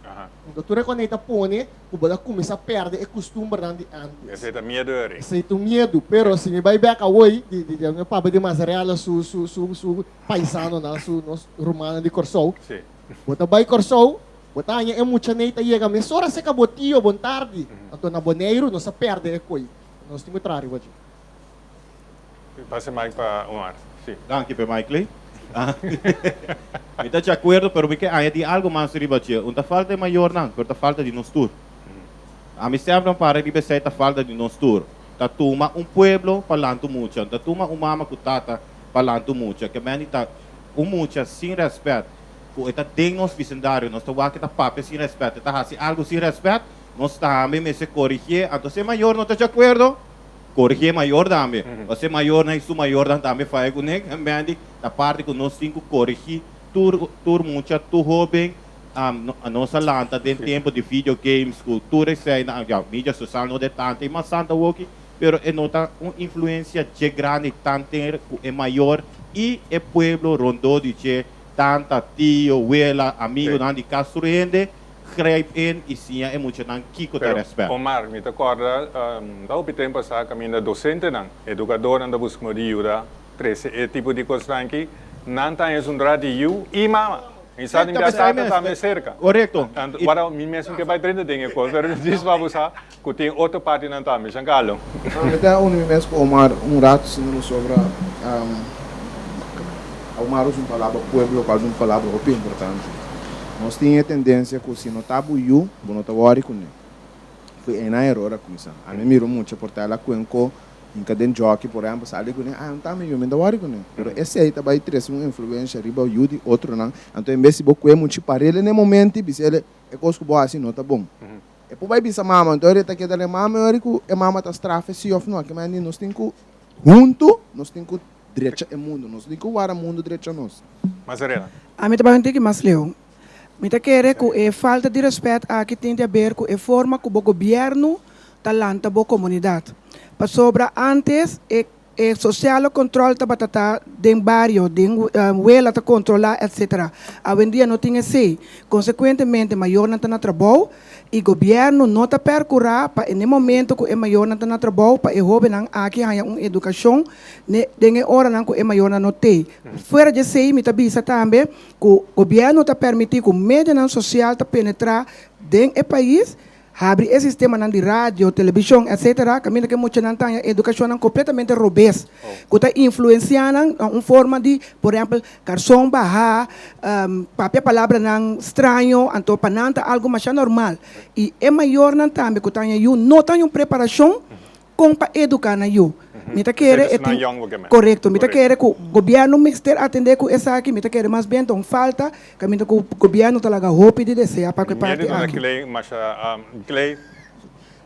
Speaker 12: Anto tur e kos ta pone ku bo ta kuminsá pèrdè e kustumbernan di ántes.
Speaker 2: Esei ta miedu eri.
Speaker 12: Esei ta un miedu. Pero si mi bai bèk awoi, di di di mi papia di Mazarella su su su su paisanonan, su nos rumannan di Kòrsou. Bo ta bai Kòrsou, bo ta haña e muchanei ta yega mesora serka bo tio, bon tardi. Anto na Boneiru nos a pèrdè e koi. Nos tin ku traha riba dje.
Speaker 2: Pasa mic pa Omar. Si.
Speaker 14: Danki p'e mic Lee. Mi ta djakuerdo pero mi ke añadi algo mas riba dje. Un ta falta e mayornan pero ta falta di nos tur. Ami semper a para riba esei ta falta di nos tur. Ta tuma un pueblo pa lanta un mucha. Ta tuma un mama ku tata pa lanta un mucha. Ke meni ta un mucha sin rèspèt ku e ta den nos bisindario nos ta wak e ta papia sin rèspèt e ta hasi algu sin rèspèt nos tambe mester korigié. Anto si e mayor no ta djakuerdo Korigé mayor tambe. Pasobra e mayornan i su mayornan tambe faya kuné. Mendi ta parti ku nos tin ku korigí tur tur mucha, tur hóben. Nos a lanta den tempu di video games ku tur eseinan, ya media sosial no ta e tantu i mas tantu awoki, pero e no ta un influensia dje grandi tanten ku e mayor i e pueblo rondó di dje, tanta, tio, wela, amigunan di kas, tur hende. Grijp in i siña e muchanan kiko ta
Speaker 2: Pero,
Speaker 14: rèspèt.
Speaker 2: Omar, mi ta kòrda ta hopi tempu pasá kaminda dosentenan, edukadornan ta buska di yuda trese e tipo di kosnan aki, nan ta haña zundra di yu i mama. Mi sa tin bia tata tambe serka.
Speaker 14: Korekto.
Speaker 2: Anto, wara mi mes no ke bai drenta den e kos, pero djis pa bo sa ku tin otro partinan tambe. Giancarlo.
Speaker 10: Mi ta uni mi mes ku Omar un ratu si no lo sobra. Omar usa un palabra pueblo cual ta un palabra hopi importante. Nos tin e tendencia cu si no ta bo yu, bo no ta worry cu ne. Fui eynan eror a cuminsa. Ami a mira un mucha por ta el a cuenco hinca den jockey por ehempel sali cu ne, ah no ta mi yu, mi no ta worry cu ne. Pero esey ta bay trece un influencia riba yu di otronan. Anto en bes di bo cue muchi parele na e momento y bisele e cos cu bo haci no ta bon. E por bay bisa mama, anto ora e ta keda den mama e ora cu e mama ta strafe si of no. Aki mandi nos tin cu hunto nos tin cu Drecha e mundu. Nos tin ku wara mundu drecha nos.
Speaker 2: Mazarela.
Speaker 17: Ami ta bai un tiki mas leu. Mi ta kere ku e falta di rèspèt aki tin di aber ku e forma ku bo gobièrnu ta lanta bo komunidat. Pasobra ántes e e sosiale kòntròl tabata ta den bario, den wela ta kontrolá etsetera. Awendia no tin esei. Konsekuentemente mayornan ta na trabou i gobièrnu no ta pèrkurá pa e ne momento ku e mayornan ta na trabou pa e hóbennan aki haña un edukashon ne den e oranan ku e mayornan no t'ei. Fuera di esei mi ta bisa tambe ku gobièrnu ta permití ku medianan sosial ta penetrá den e pais, habri e sistemanan di radio, telebishon, etcetera, kaminda ku e muchanan ta haña edukashonnan kompletamente robes, ku ta influensiá nan na un forma di, por ehèmpel, karson bahá, papia palabranan straño, anto pa nan ta algu masha normal. I e mayornan tambe ku ta haña yu no ta haña un preparashon Kon pa eduká nan yu. Mi ta kere e tin korekto. Mi ta kere ku gobièrnu mester atendé ku esaki. Mi ta kere mas bien ta un falta kaminda ku gobièrnu ta laga hopi di deseá pa ku e parti aki.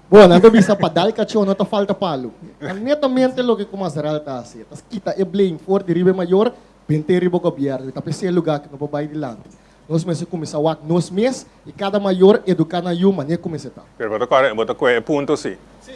Speaker 12: Bo, nan ta bisa pa dal kachó no ta falta palu. Ta netamente loke ku Mazarel ta hasi. E ta kita e blame for di riba e mayor bent'é riba gobièrnu. I ta p'esei e lugá ku no por bai dilanti. Nos mester kuminsá wak nos mes i kada mayor eduká nan yu manera ku mester ta.
Speaker 2: Pero bo ta kore, bo ta kohe e punto si?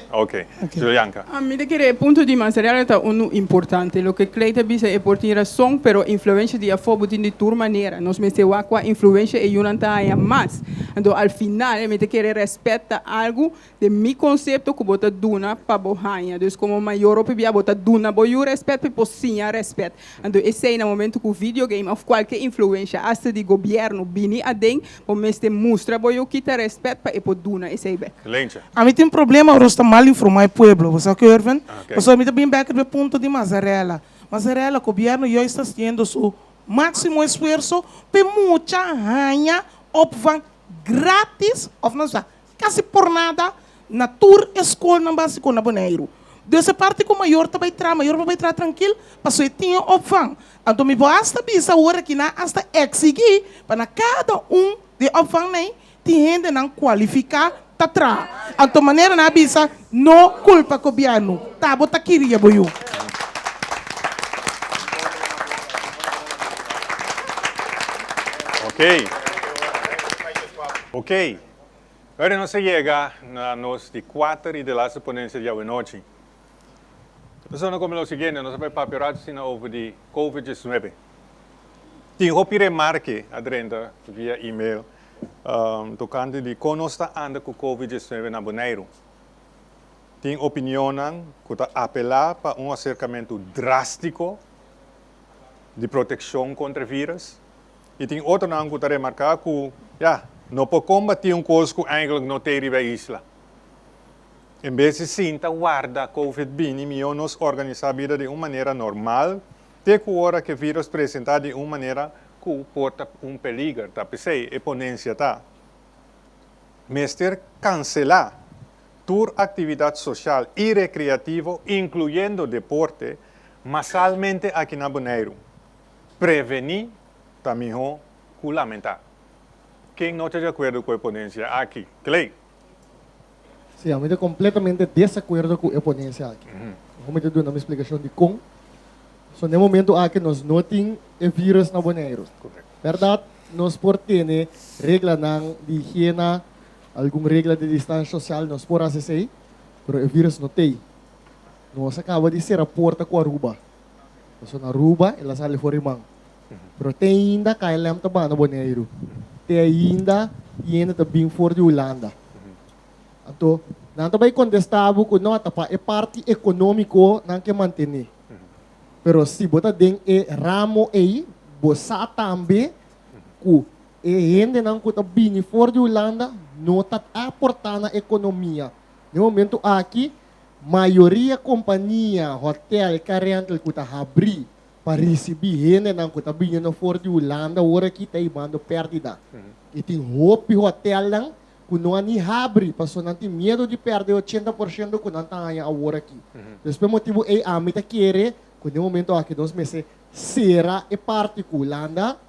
Speaker 2: Ok. Julianka.
Speaker 15: Mi ta kere e punto di Mazarella ta unu importante. Loke Clay ta bisa e por tin rason, pero influensha di afó bo tin di tur manera. Nos mester wak kua influensha e yunan ta haña mas. Anto al final mi ta kere rèspèt ta algu Den mi konsepto ku bo ta duna pa bo haña. Dus komo mayor hopi bia bo ta duna bo yu rèspèt pa e por siña rèspèt. Anto esei na momentu ku video game òf kualke influensha asta di gobièrnu bini aden, bo mester mustra bo yu kita rèspèt pa e por duna esei bèk.
Speaker 2: Lentje.
Speaker 13: Ami tin problema ora nos ta mal informa e pueblo, bo sa ku Irvin? Pasobra mi ta bin bek riba e punto di Mazarella. Mazarella, gobièrnu juist ta hasiendo su máksimo esfuerso pa e mucha haña opvang gratis òf no sa Kasi por nada na tur e skolnan básiko na Boneiru. Dus e parti ku mayor ta bai traha, mayor por bai traha trankil, pasobra e tin e opvang. Anto mi por asta bisa awor aki nan asta eksigí pa na kada un di e opvangnan ei tin hendenan kualifiká ta traha. Anto manera nan a bisa, no kulpa gobièrnu, ta bo ta kiria bo yu.
Speaker 2: Okey. Okey. Ora nos a yega na nos di kuater i de laatste ponencia di awenochi. E persona come lo siguiente, nos a bai papia rato asina over di Covid diesnuebe. Tin hopi remarke a drenta via email tocante di con nos ta anda cu Covid diesnuebe na Boneiru. Tin opinionnan cu ta apela pa un acercamento drastico di proteccion contra e virus. I tin otronan ku ta remarká ku, ya, no por kombatí un kos ku eigentlik no t'ei riba e isla. En bes di sinta warda Covid bini, mihó nos organisá bida di un manera normal te ku ora ku e vírus presentá di un manera ku por ta un peliger. Ta p'esei e ponensia ta, Mester kanselá tur aktividat sosial i rekreativo, inkluyendo deporte, masalmente aki na Boneiru. Prevení ta mihó ku lamentá. Ken no ta di akuerdo ku e ponensia aki? Clay.
Speaker 12: Sí, ami ta kompletamente desakuerdo ku e ponensia aki. Bo mi ta duna mi splikashon dikon. So n'e momento aki nos no tin e vírus na Boneiru. Bèrdat nos por tene reglanan di higiena, algun regla di distansha sosial, nos por hasi esei, pero e vírus no t'ei. Nos a kaba di sera porta ku Aruba. Pasobra na Aruba el a sali for di man. Pero te ainda KLM ta banda Boneiru. Te ainda hende ta bin for di Hulanda. Anto nan ta bai kontestá bo ku no, ta pa e parti ekonómiko nan ke mantené. Pero si bo ta den e ramo ei, bo sa tambe ku e hendenan ku ta bini for di Hulanda no ta aportá na ekonomia. Den e momento aki Mayoria kompania, hotel, car rental ku ta habrí pa risibí hendenan ku ta biniendo for di Hulanda ora aki ta hibando pèrdida. I tin hopi hotelnan ku no a ni habri pasobra nan tin miedu di pèrdè e 80% ku nan ta haña awor aki. Pues p'e motibu ei ami ta kere ku den momento aki nos mester sera e parti ku Hulanda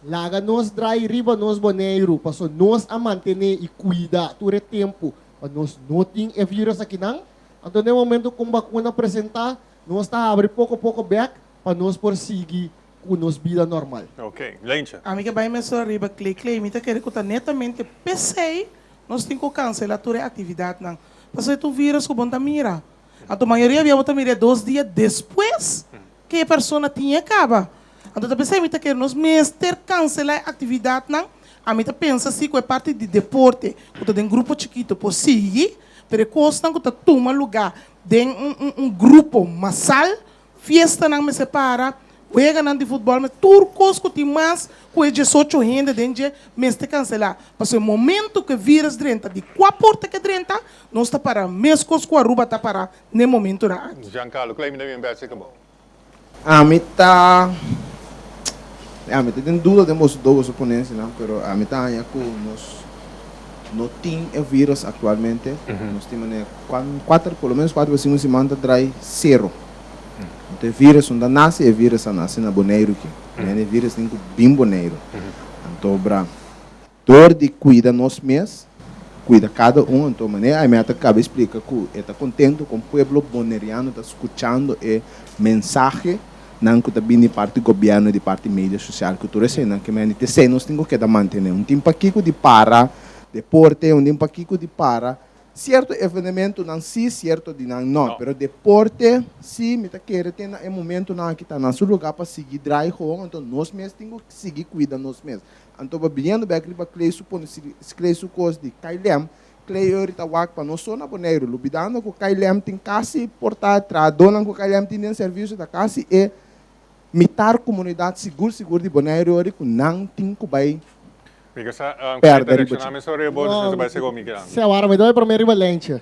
Speaker 12: laga nos drai riba nos Boneiru pasobra nos a mantené i kuida tur e tempu Pa nos no tin e virus akinan, anto den momento ku un bakuna presentá, nos ta habri poko poko bèk pa nos por sigui ku nos bida normal.
Speaker 2: Ok, Leentje.
Speaker 13: Ami ke bai mesora riba Clay. Clay, mi ta kere ku ta netamente p'esei nos tin ku kansela tur e aktividatnan. Pasobra e ta un virus ku bo no ta mira. Anto mayoria bia bo ta mira e dos dia despues ku e persona tin e kaba. Anto ta p'esei mi ta kere nos mester kansela e aktividatnan. Ami ta pensa si ku e parti di deporte ku ta den grupo chikitu por sigui, pero e kosnan ku ta tuma lugá den un un grupo masal, fiestanan mester para, weganan di futbòl mester, tur kos ku tin mas ku e diesocho hende den dje mester kanselá. Pasobra e momento ku e vírus drenta, di kua porta ku e drenta, nos ta para meskos ku Aruba ta para n'e momentonan aki.
Speaker 2: Giancarlo, Clay mi ta bien bèstig ku bo.
Speaker 10: Ami ta ami ta den duda den boso dos boso ponencianan pero ami ta haña cu nos no tin e virus actualmente nos tin manera cuater por lo menos cuater o cinco siman ta drai cero anto e virus no ta naci e virus a naci na Boneiru aki e virus tin cu bin Boneiru anto bra Dor di cuida nos mes, cuida cada un, anto manera Aimee ta caba explica cu e ta contento con pueblo Boneriano ta scuchando e mensahe nan cu ta bini di parti gobierno y di parti media social cu tur eseynan ke mende t'esey nos tin cu keda mantene. Un tin pakico di para deporte, un tin pakico di para Cierto evenementonan si, cierto di nan no. Pero deporte si, mi ta kere te na e momentonan aki ta na su lugar pa sigui draai gewoon, anto nos mes tin cu sigui cuida nos mes. Anto pa biniendo bek riba Clay su pone Clay su cos di KLM, Clay ori ta wak pa no so na Boneiru, lubidando cu KLM tin casi por ta trahadornan cu KLM tin den servicio ta casi e mitar comunidad sigur sigur di Boneiru ori cu nan tin cu bay
Speaker 2: Mi ke sa um,
Speaker 10: Perde riba
Speaker 2: reacciona mi sobre bo, despues bai sego mi grandi.
Speaker 12: Se awara mi ta bai prome riba Lentje.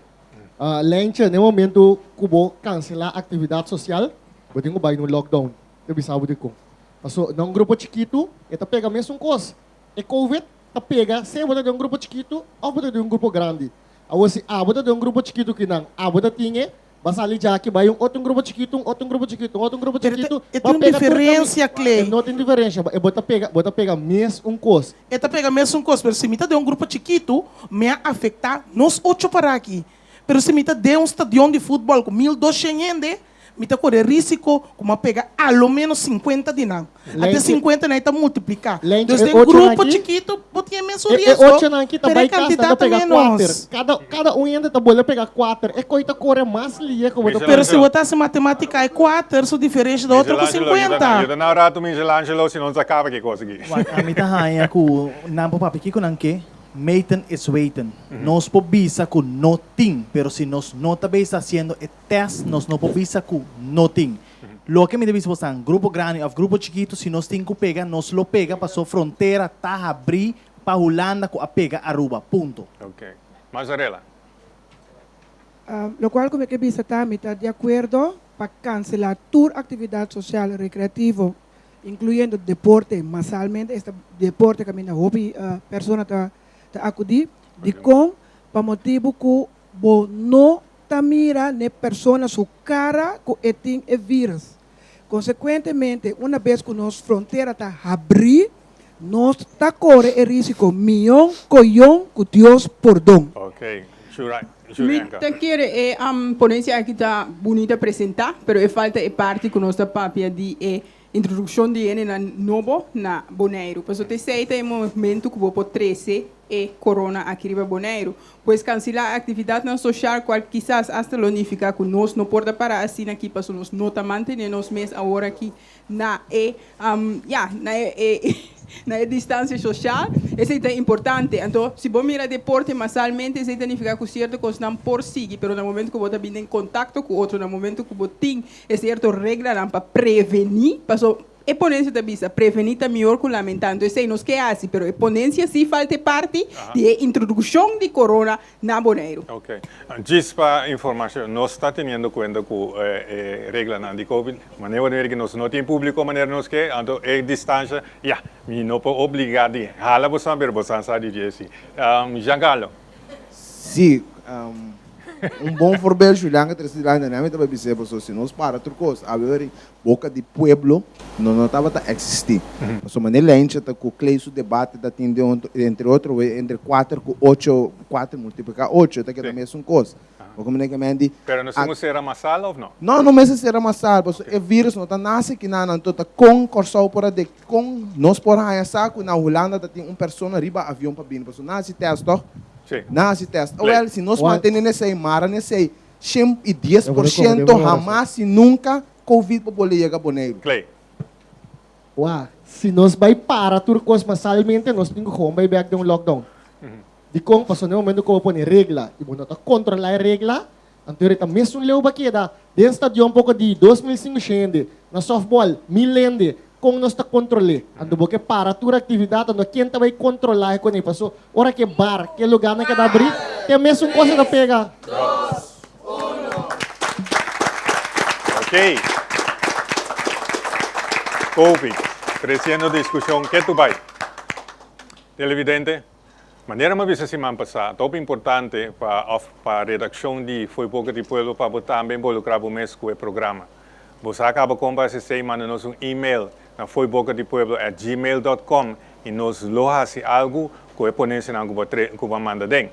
Speaker 12: Lentje, den momento ku bo kanselá aktividat sosial, bo tin ku bai den un lockdown. Ta bisa bo dikon. Paso na un grupo chikitu e ta pega mesun kos. E covid ta pega sea bo ta den un grupo chikitu òf bo ta den un grupo grandi. Awor si abo ta den un grupo chikitu kinan abo ta tin e, Ba sali djaki, bai un otro grupo chikitu, un otro grupo chikitu, un otro grupo
Speaker 13: Pero
Speaker 12: chikitu.
Speaker 13: e
Speaker 12: Ba
Speaker 13: tin un
Speaker 12: pega tur kami.
Speaker 13: diferencia, Clay.
Speaker 12: E no tin diferencia, e bo ta pega, bo ta pega mes un cos.
Speaker 13: E ta pega mes un cos, pero si mi ta den un grupo chikitu, mi a afecta nos ocho para aki. Pero si mi ta den un stadion di futbol cu 1200 hende, mi ta core risico cu mi a pega a lo menos 50 di nan. Ate
Speaker 12: Lentje,
Speaker 13: 50 nan e ta multiplica.
Speaker 12: Lentje,
Speaker 13: Dus
Speaker 12: e
Speaker 13: den
Speaker 12: ochonan
Speaker 13: grupo
Speaker 12: aki,
Speaker 13: chikitu bo tin e mesun
Speaker 12: e, e
Speaker 13: riesgo,
Speaker 12: ochonan aki ta
Speaker 13: pero e
Speaker 12: bai cas, nan ta
Speaker 13: cantidad ta
Speaker 12: pega kuater.
Speaker 13: menos.
Speaker 12: Kada, kada un hende ta bolbe pega kuater. E koi ta kore mas lie ku bo ta
Speaker 13: Pero si
Speaker 12: pega.
Speaker 13: bo ta hasi matematica e kuater su diferencia ta otro ku
Speaker 2: Michelangelo, yuda
Speaker 13: 50.
Speaker 2: nan, yuda nan un rato Michelangelo, si no nos a caba ki cos aki.
Speaker 20: Wak, ami ta haña ku nan por papia kiko nan ke, meten is weten. Nos por bisa ku no tin, pero si nos no ta bisa hasiendo e test, nos no por bisa ku no tin. Loke mi ta bisa bosan, grupo grandi of grupo chikitu, si nos tin ku pega, nos lo pega paso frontera ta habrí pa Hulanda ku a pega Aruba. Punto.
Speaker 2: Ok. Mazarella.
Speaker 17: Lokual ku mi ke bisa ta mi ta di akuerdo pa kanselá tur aktividat sosial rekreativo, inkluyendo deporte masalmente, esta deporte kaminda hopi persona ta akudí. Dikon? Pa motibu ku bo no ta mira n'e persona su cara cu e tin e virus. Consecuentemente, una bes cu nos frontera ta habri, nos ta core e risico mion coyon cu Dios pordon.
Speaker 2: Ok, Shura,
Speaker 15: Mi
Speaker 2: Shurianka.
Speaker 15: ta kere e ponencia aki ta bunita presenta, pero e falta e parti cu nos ta papia di e Introdukshon di hendenan nobo na Boneiru. Pasobra esei ta e momentu ku bo por trese e korona aki riba Boneiru. Pues kanselá aktividatnan soshal kual kisas asta lo nifiká ku nos no por ta pará asina aki pasobra nos no ta mantené nos mes awor aki na e ya na e na e distansia soshal. Esei ta importante. Anto si bo mira deporte masalmente esei ta nifiká ku sierto kosnan por sigui pero na momentu ku bo ta bini den kontakto ku otro na momentu ku bo tin E sierto reglanan pa prevení, paso e ponencia ta bisa prevení ta mihor ku lamentá. Anto esei nos ke hasi, pero e ponencia sí falta e parti di e introduccion di corona na Boneiru.
Speaker 2: Ok. Djis pa informacion, nos ta teniendo cuenta cu e reglanan di covid. Manera bo ta mira ki nos no tin publico manera nos ke, anto e distancia, ya, mi no por obliga di hala bosan, pero bosan sa di dje si. Giancarlo.
Speaker 10: Sí, un bon voorbeeld Julian a trece dilanti na mi ta bis'é pasobra si nos para tur cos awe ori boca di pueblo no no tabata existi. Pasobra manera Leintje ta cu Clay su debate ta tin den entre otro entre cuater cu ocho, cuater multiplica ocho ta keda mesun cos. Bo komprendé ke men di.
Speaker 2: Pero nos tin ku sera masal òf no?
Speaker 10: No, no mester sera masal, pasobra e virus no ta nase kinan, anto ta kon Kòrsou por a dek, kon nos por haña sa ku na Hulanda ta tin un persona riba avion pa bini, pasobra nan hasi tèst tòg?
Speaker 2: Sí.
Speaker 10: Nan hasi tèst. Awèl, si nos mantené nesei, mara nesei, 110% hamas i nunka Covid por bolbe yega Boneiru.
Speaker 2: Clay.
Speaker 12: Wak, si nos bai para tur kos masalmente, nos tin ku gewoon bai bèk den un lockdown. Dikon? Pasobra na e momento ku bo pone regla i bo no ta kontrolá e regla, anto e ta mesun leu bo a keda den stadion poko di 2500 hende, na sòftbòl mil hende, kon nos ta kontrol'é? Anto bo ke para tur aktividat, anto ken ta bai kontrolá e kuné? Pasobra ora ku e bar, ku e lugánan keda abrí, ta e mesun kos e ta pega.
Speaker 2: Ok. Covid, treciendo discusion ketu bai. Televidente, manera mi a bisa siman pasá, ta hopi importante pa of pa redaccion di Fo'i Boca di Pueblo pa bo tambe involucra bo mes cu e programa. Bo sa caba con pa haci esey, manda nos un email na foibocadipueblo@gmail.com y nos lo haci algo cu e ponencianan cu bo tre cu bo a manda den.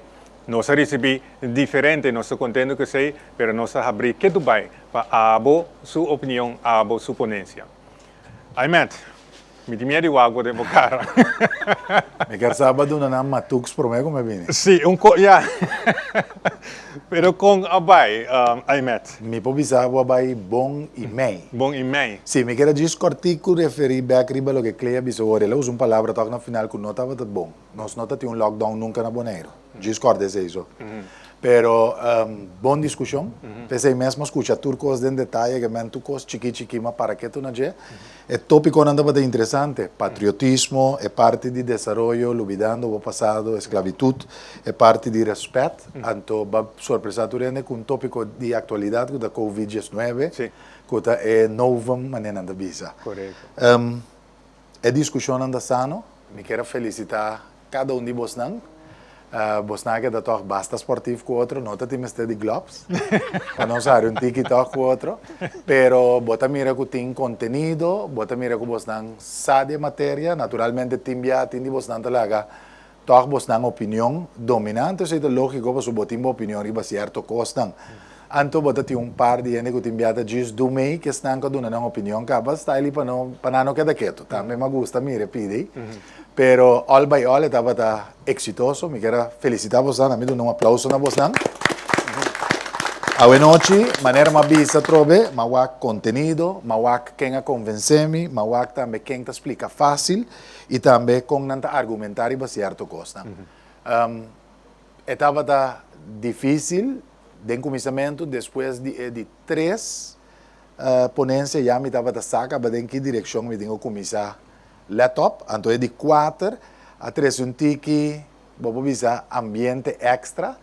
Speaker 2: Nos a ricibi diferente, nos ta contento cu esey, pero nos ta habri ketu bay pa abo su opinion, abo su ponencia. Aymet, mi tin miedo di wak bo den bo cara.
Speaker 3: Mi kier sa bo duna nan matuks prome cu mi bini.
Speaker 2: Si, un co, ya. Pero con a bay, Aymet?
Speaker 3: Mi por bisa bo a bay bon y mei.
Speaker 2: Bon y mei.
Speaker 3: Si, mi kier a djis cortico referi bek riba loke Clay a bisa awor. El a usa un palabra tok na final cu no tabata bon. Nos no ta tin un lockdown nunca na Boneiru. Djis corda esey so. Pero bon discusion. P'esey mes mo scucha tur cos den detaye, ke men tur cos chiki chiki ma para ketu na dje. E topiconan tabata interesante. Patriotismo, e parti di desaroyo, lubidando bo pasado, esclavitud, e parti di respet. Anto ba sorpresa tur hende cu un topico di actualidad cu ta covid 19, cu ta e novum manera nan ta bisa. E diskushonnan ta sano. Mi kier a felisitá kada un di bosnan. Bosnan a keda tòg basta sportif ku otro, no ta tin mester di gloves pa nos hari un tiki tòg ku otro. Pero bo ta mira ku tin kontenido, bo ta mira ku bosnan sa di e materia. Naturalmente tin bia tin di bosnan ta laga Tòg bosnan opinion dominá, anto esei ta lógiko pasobra bo tin bo opinion riba sierto kosnan. Anto bo ta tin un par di hende ku tin bia ta djis dumei ku esnan ku a duna nan opinion kaba style pa no pa nan no keda ketu. Tambe mi a gusta mira e pidi ei. Pero all by all e tabata eksitoso. Mi kier a felisitá bosnan, a mi duna un aplauso na bosnan. Awenochi, manera mi a bisa atrobe, mi a wak kontenido, mi a wak ken a konvensé mi, mi a wak tambe ken ta splika fásil. I tambe kon nan ta argumentá riba sierto kosnan. E tabata difísil den kuminsamentu, despues di e di tres ponensia ya mi tabata sa kaba den ki direkshon mi tin ku kuminsá lèt òp. Anto e di kuater a trese un tiki, bo por bisa, ambiente èkstra,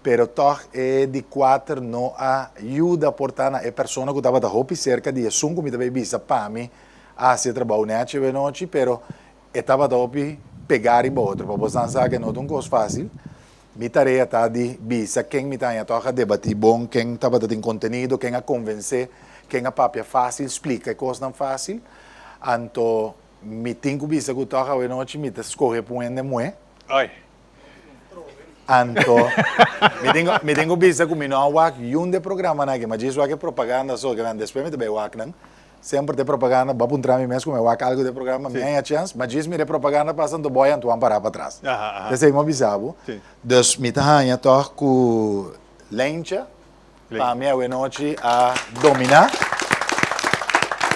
Speaker 3: pero tòg e di kuater no a yuda por ta na e persona ku tabata hopi serka di esun ku mi ta bay bisa pa mi a hasi e trabou nechi awe nochi, pero e tabata hopi pegá riba otro. Pa bosan sa ke no ta un kos fásil. Mi tarea ta di bisa ken mi ta haña tòg a debatí bon, ken tabata tin kontenido, ken a konvensé, ken a papia fásil, splika e kosnan fásil. Anto mi tin ku bisa ku tòg awe nochi mi ta skohe pa un hende muhé.
Speaker 2: Ai.
Speaker 3: Anto, mi tin mi tin ku bisa ku mi no a wak yun de programanan aki, ma djis wak e propaganda so, ke nan despues mi ta bai wak nan. Semper te propaganda, bo a puntra mi mes ku mi a wak algu di e programa, mi haña chèns, ma djis mira e propaganda pasa anto bo a Antoine pará patras. P'esei mi a bisa bo. Dus mi ta haña tòg ku Leintje pa mi awenochi a dominá.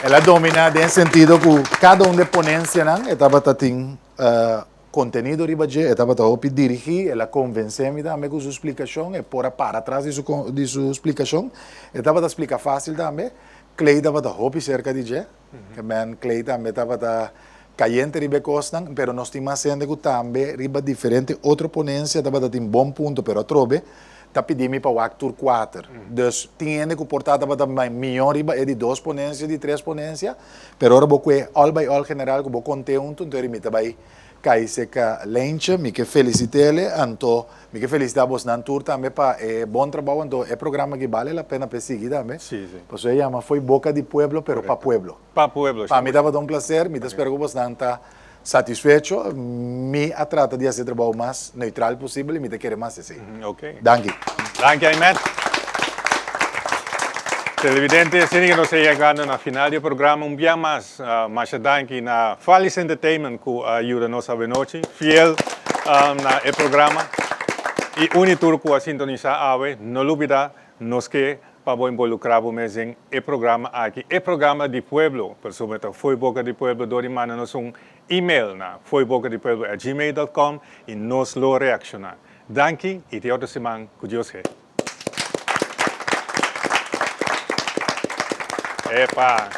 Speaker 3: El a dominá den sentido ku kada un di e ponensianan e tabata tin Kontenido riba dje, e tabata hopi dirigí, el a konvensé mi tambe ku su splikashon, e por a para tras di su di su splikashon. E tabata splika fásil tambe. Clay tabata hopi serka di dje, ke men Clay tambe tabata kayente riba e kosnan, pero nos tin mas hende ku tambe riba diferente otro ponensia tabata tin bon punto, pero atrobe ta pidi mi pa wak tur kuater. Dus tin hende ku por ta tabata mihó riba e di dos ponensia, di tres ponensia, pero ora bo kue all by all general ku bo kont'é huntu, anto mi ta bai kai seka Leintje. Mi ke felisit'ele, anto mi ke felisitá bosnan tur tambe pa e bon trabou, anto e programa aki bale la pena p'e sigui tambe, pasobra e yama Fo'i Boka di Pueblo pero pa pueblo.
Speaker 2: Pa pueblo,
Speaker 3: Pa mi tabata un placer, mi ta spera ku bosnan ta satisfecho. Mi a trata di hasi e trabou mas neutral posibel i mi ta kere mas esei.
Speaker 2: Ok.
Speaker 3: Danki.
Speaker 2: Danki Aymet. Televidente, asina ku nos ta yegando na final di e programa. Un bia mas, masha danki na Falis Entertainment ku a yuda nos awenochi, fiel na e programa. I uni tur ku a sintonisá awe, no lubidá, nos ke pa bo involukrá bo mes den e programa aki, e programa di pueblo. Pasobra ta Fo'i Boka di Pueblo dor di manda nos un email na foibokadipueblo@gmail.com i nos lo reakshoná. Danki i te otro siman ku Dios ke. Epa!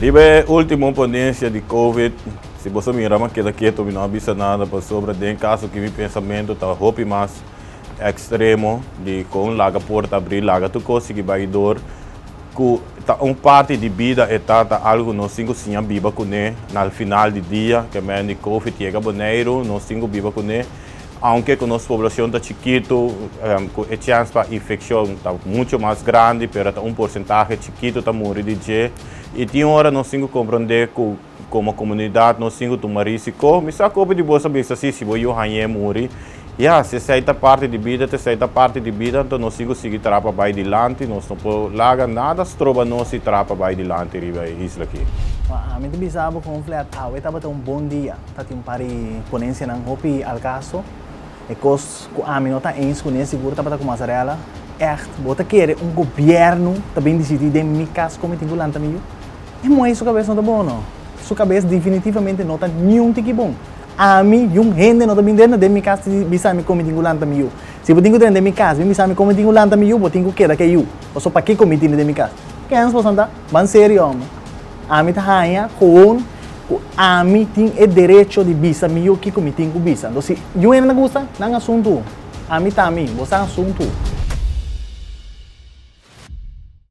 Speaker 6: Riba e ultimo ponencia di Covid, si boso mira mi a keda keto, mi no a bisa nada pasobra den caso ki mi pensamento ta hopi mas extremo di con laga porta abri, laga tur cos sigui bay door, cu ta un parti di bida e ta, ta algo cu nos tin cu siña biba cune na al final di dia, ke men di Covid yega Boneiru, nos tin cu biba cune. Aunke ku nos poblacion ta chikitu, ku e chèns pa infekshon ta mucho mas grandi, pero ta un porsentahe chikitu ta muri di dje. I tin ora nos tin ku komprondé ku komo komunidat nos tin ku tuma risiko. Mi sa ku hopi di bos a bisa si, si bo yu hañ'é muri, ya, si esei ta parti di bida, ta esei ta parti di bida, anto nos tin ku sigui traha pa bai dilanti. Nos no por laga nada stroba nos di traha pa bai dilanti riba e isla aki.
Speaker 20: Ami ta bisa bo kon flat awe tabata un bon dia. Ta tin un par di ponencianan hopi al caso. E cos cu ami no ta eens cune sigur tabata cu Mazzarella. Echt, bo ta kere un gobierno ta bin dicidi den mi cas con mi tin cu lanta mi yu? E moe su cabes no ta bon no. Su cabes definitivamente no ta niun tiki bon. Ami, yun hende no ta bin drenta den mi cas bisa mi con mi tin cu lanta mi yu. Si bo tin cu drenta den mi cas bin bisa mi con mi tin cu lanta mi yu, bo tin cu keda cu e yu. Pasobra pakico mi tini den mi cas? Kens bo santa? Ban serio hombre. Ami ta haña gewoon ku ami tin e derecho di bisa mi yu kiko mi tin ku bisa. Enton si yu hende no gusta, nan asuntu. Ami ta ami, bo sa asuntu.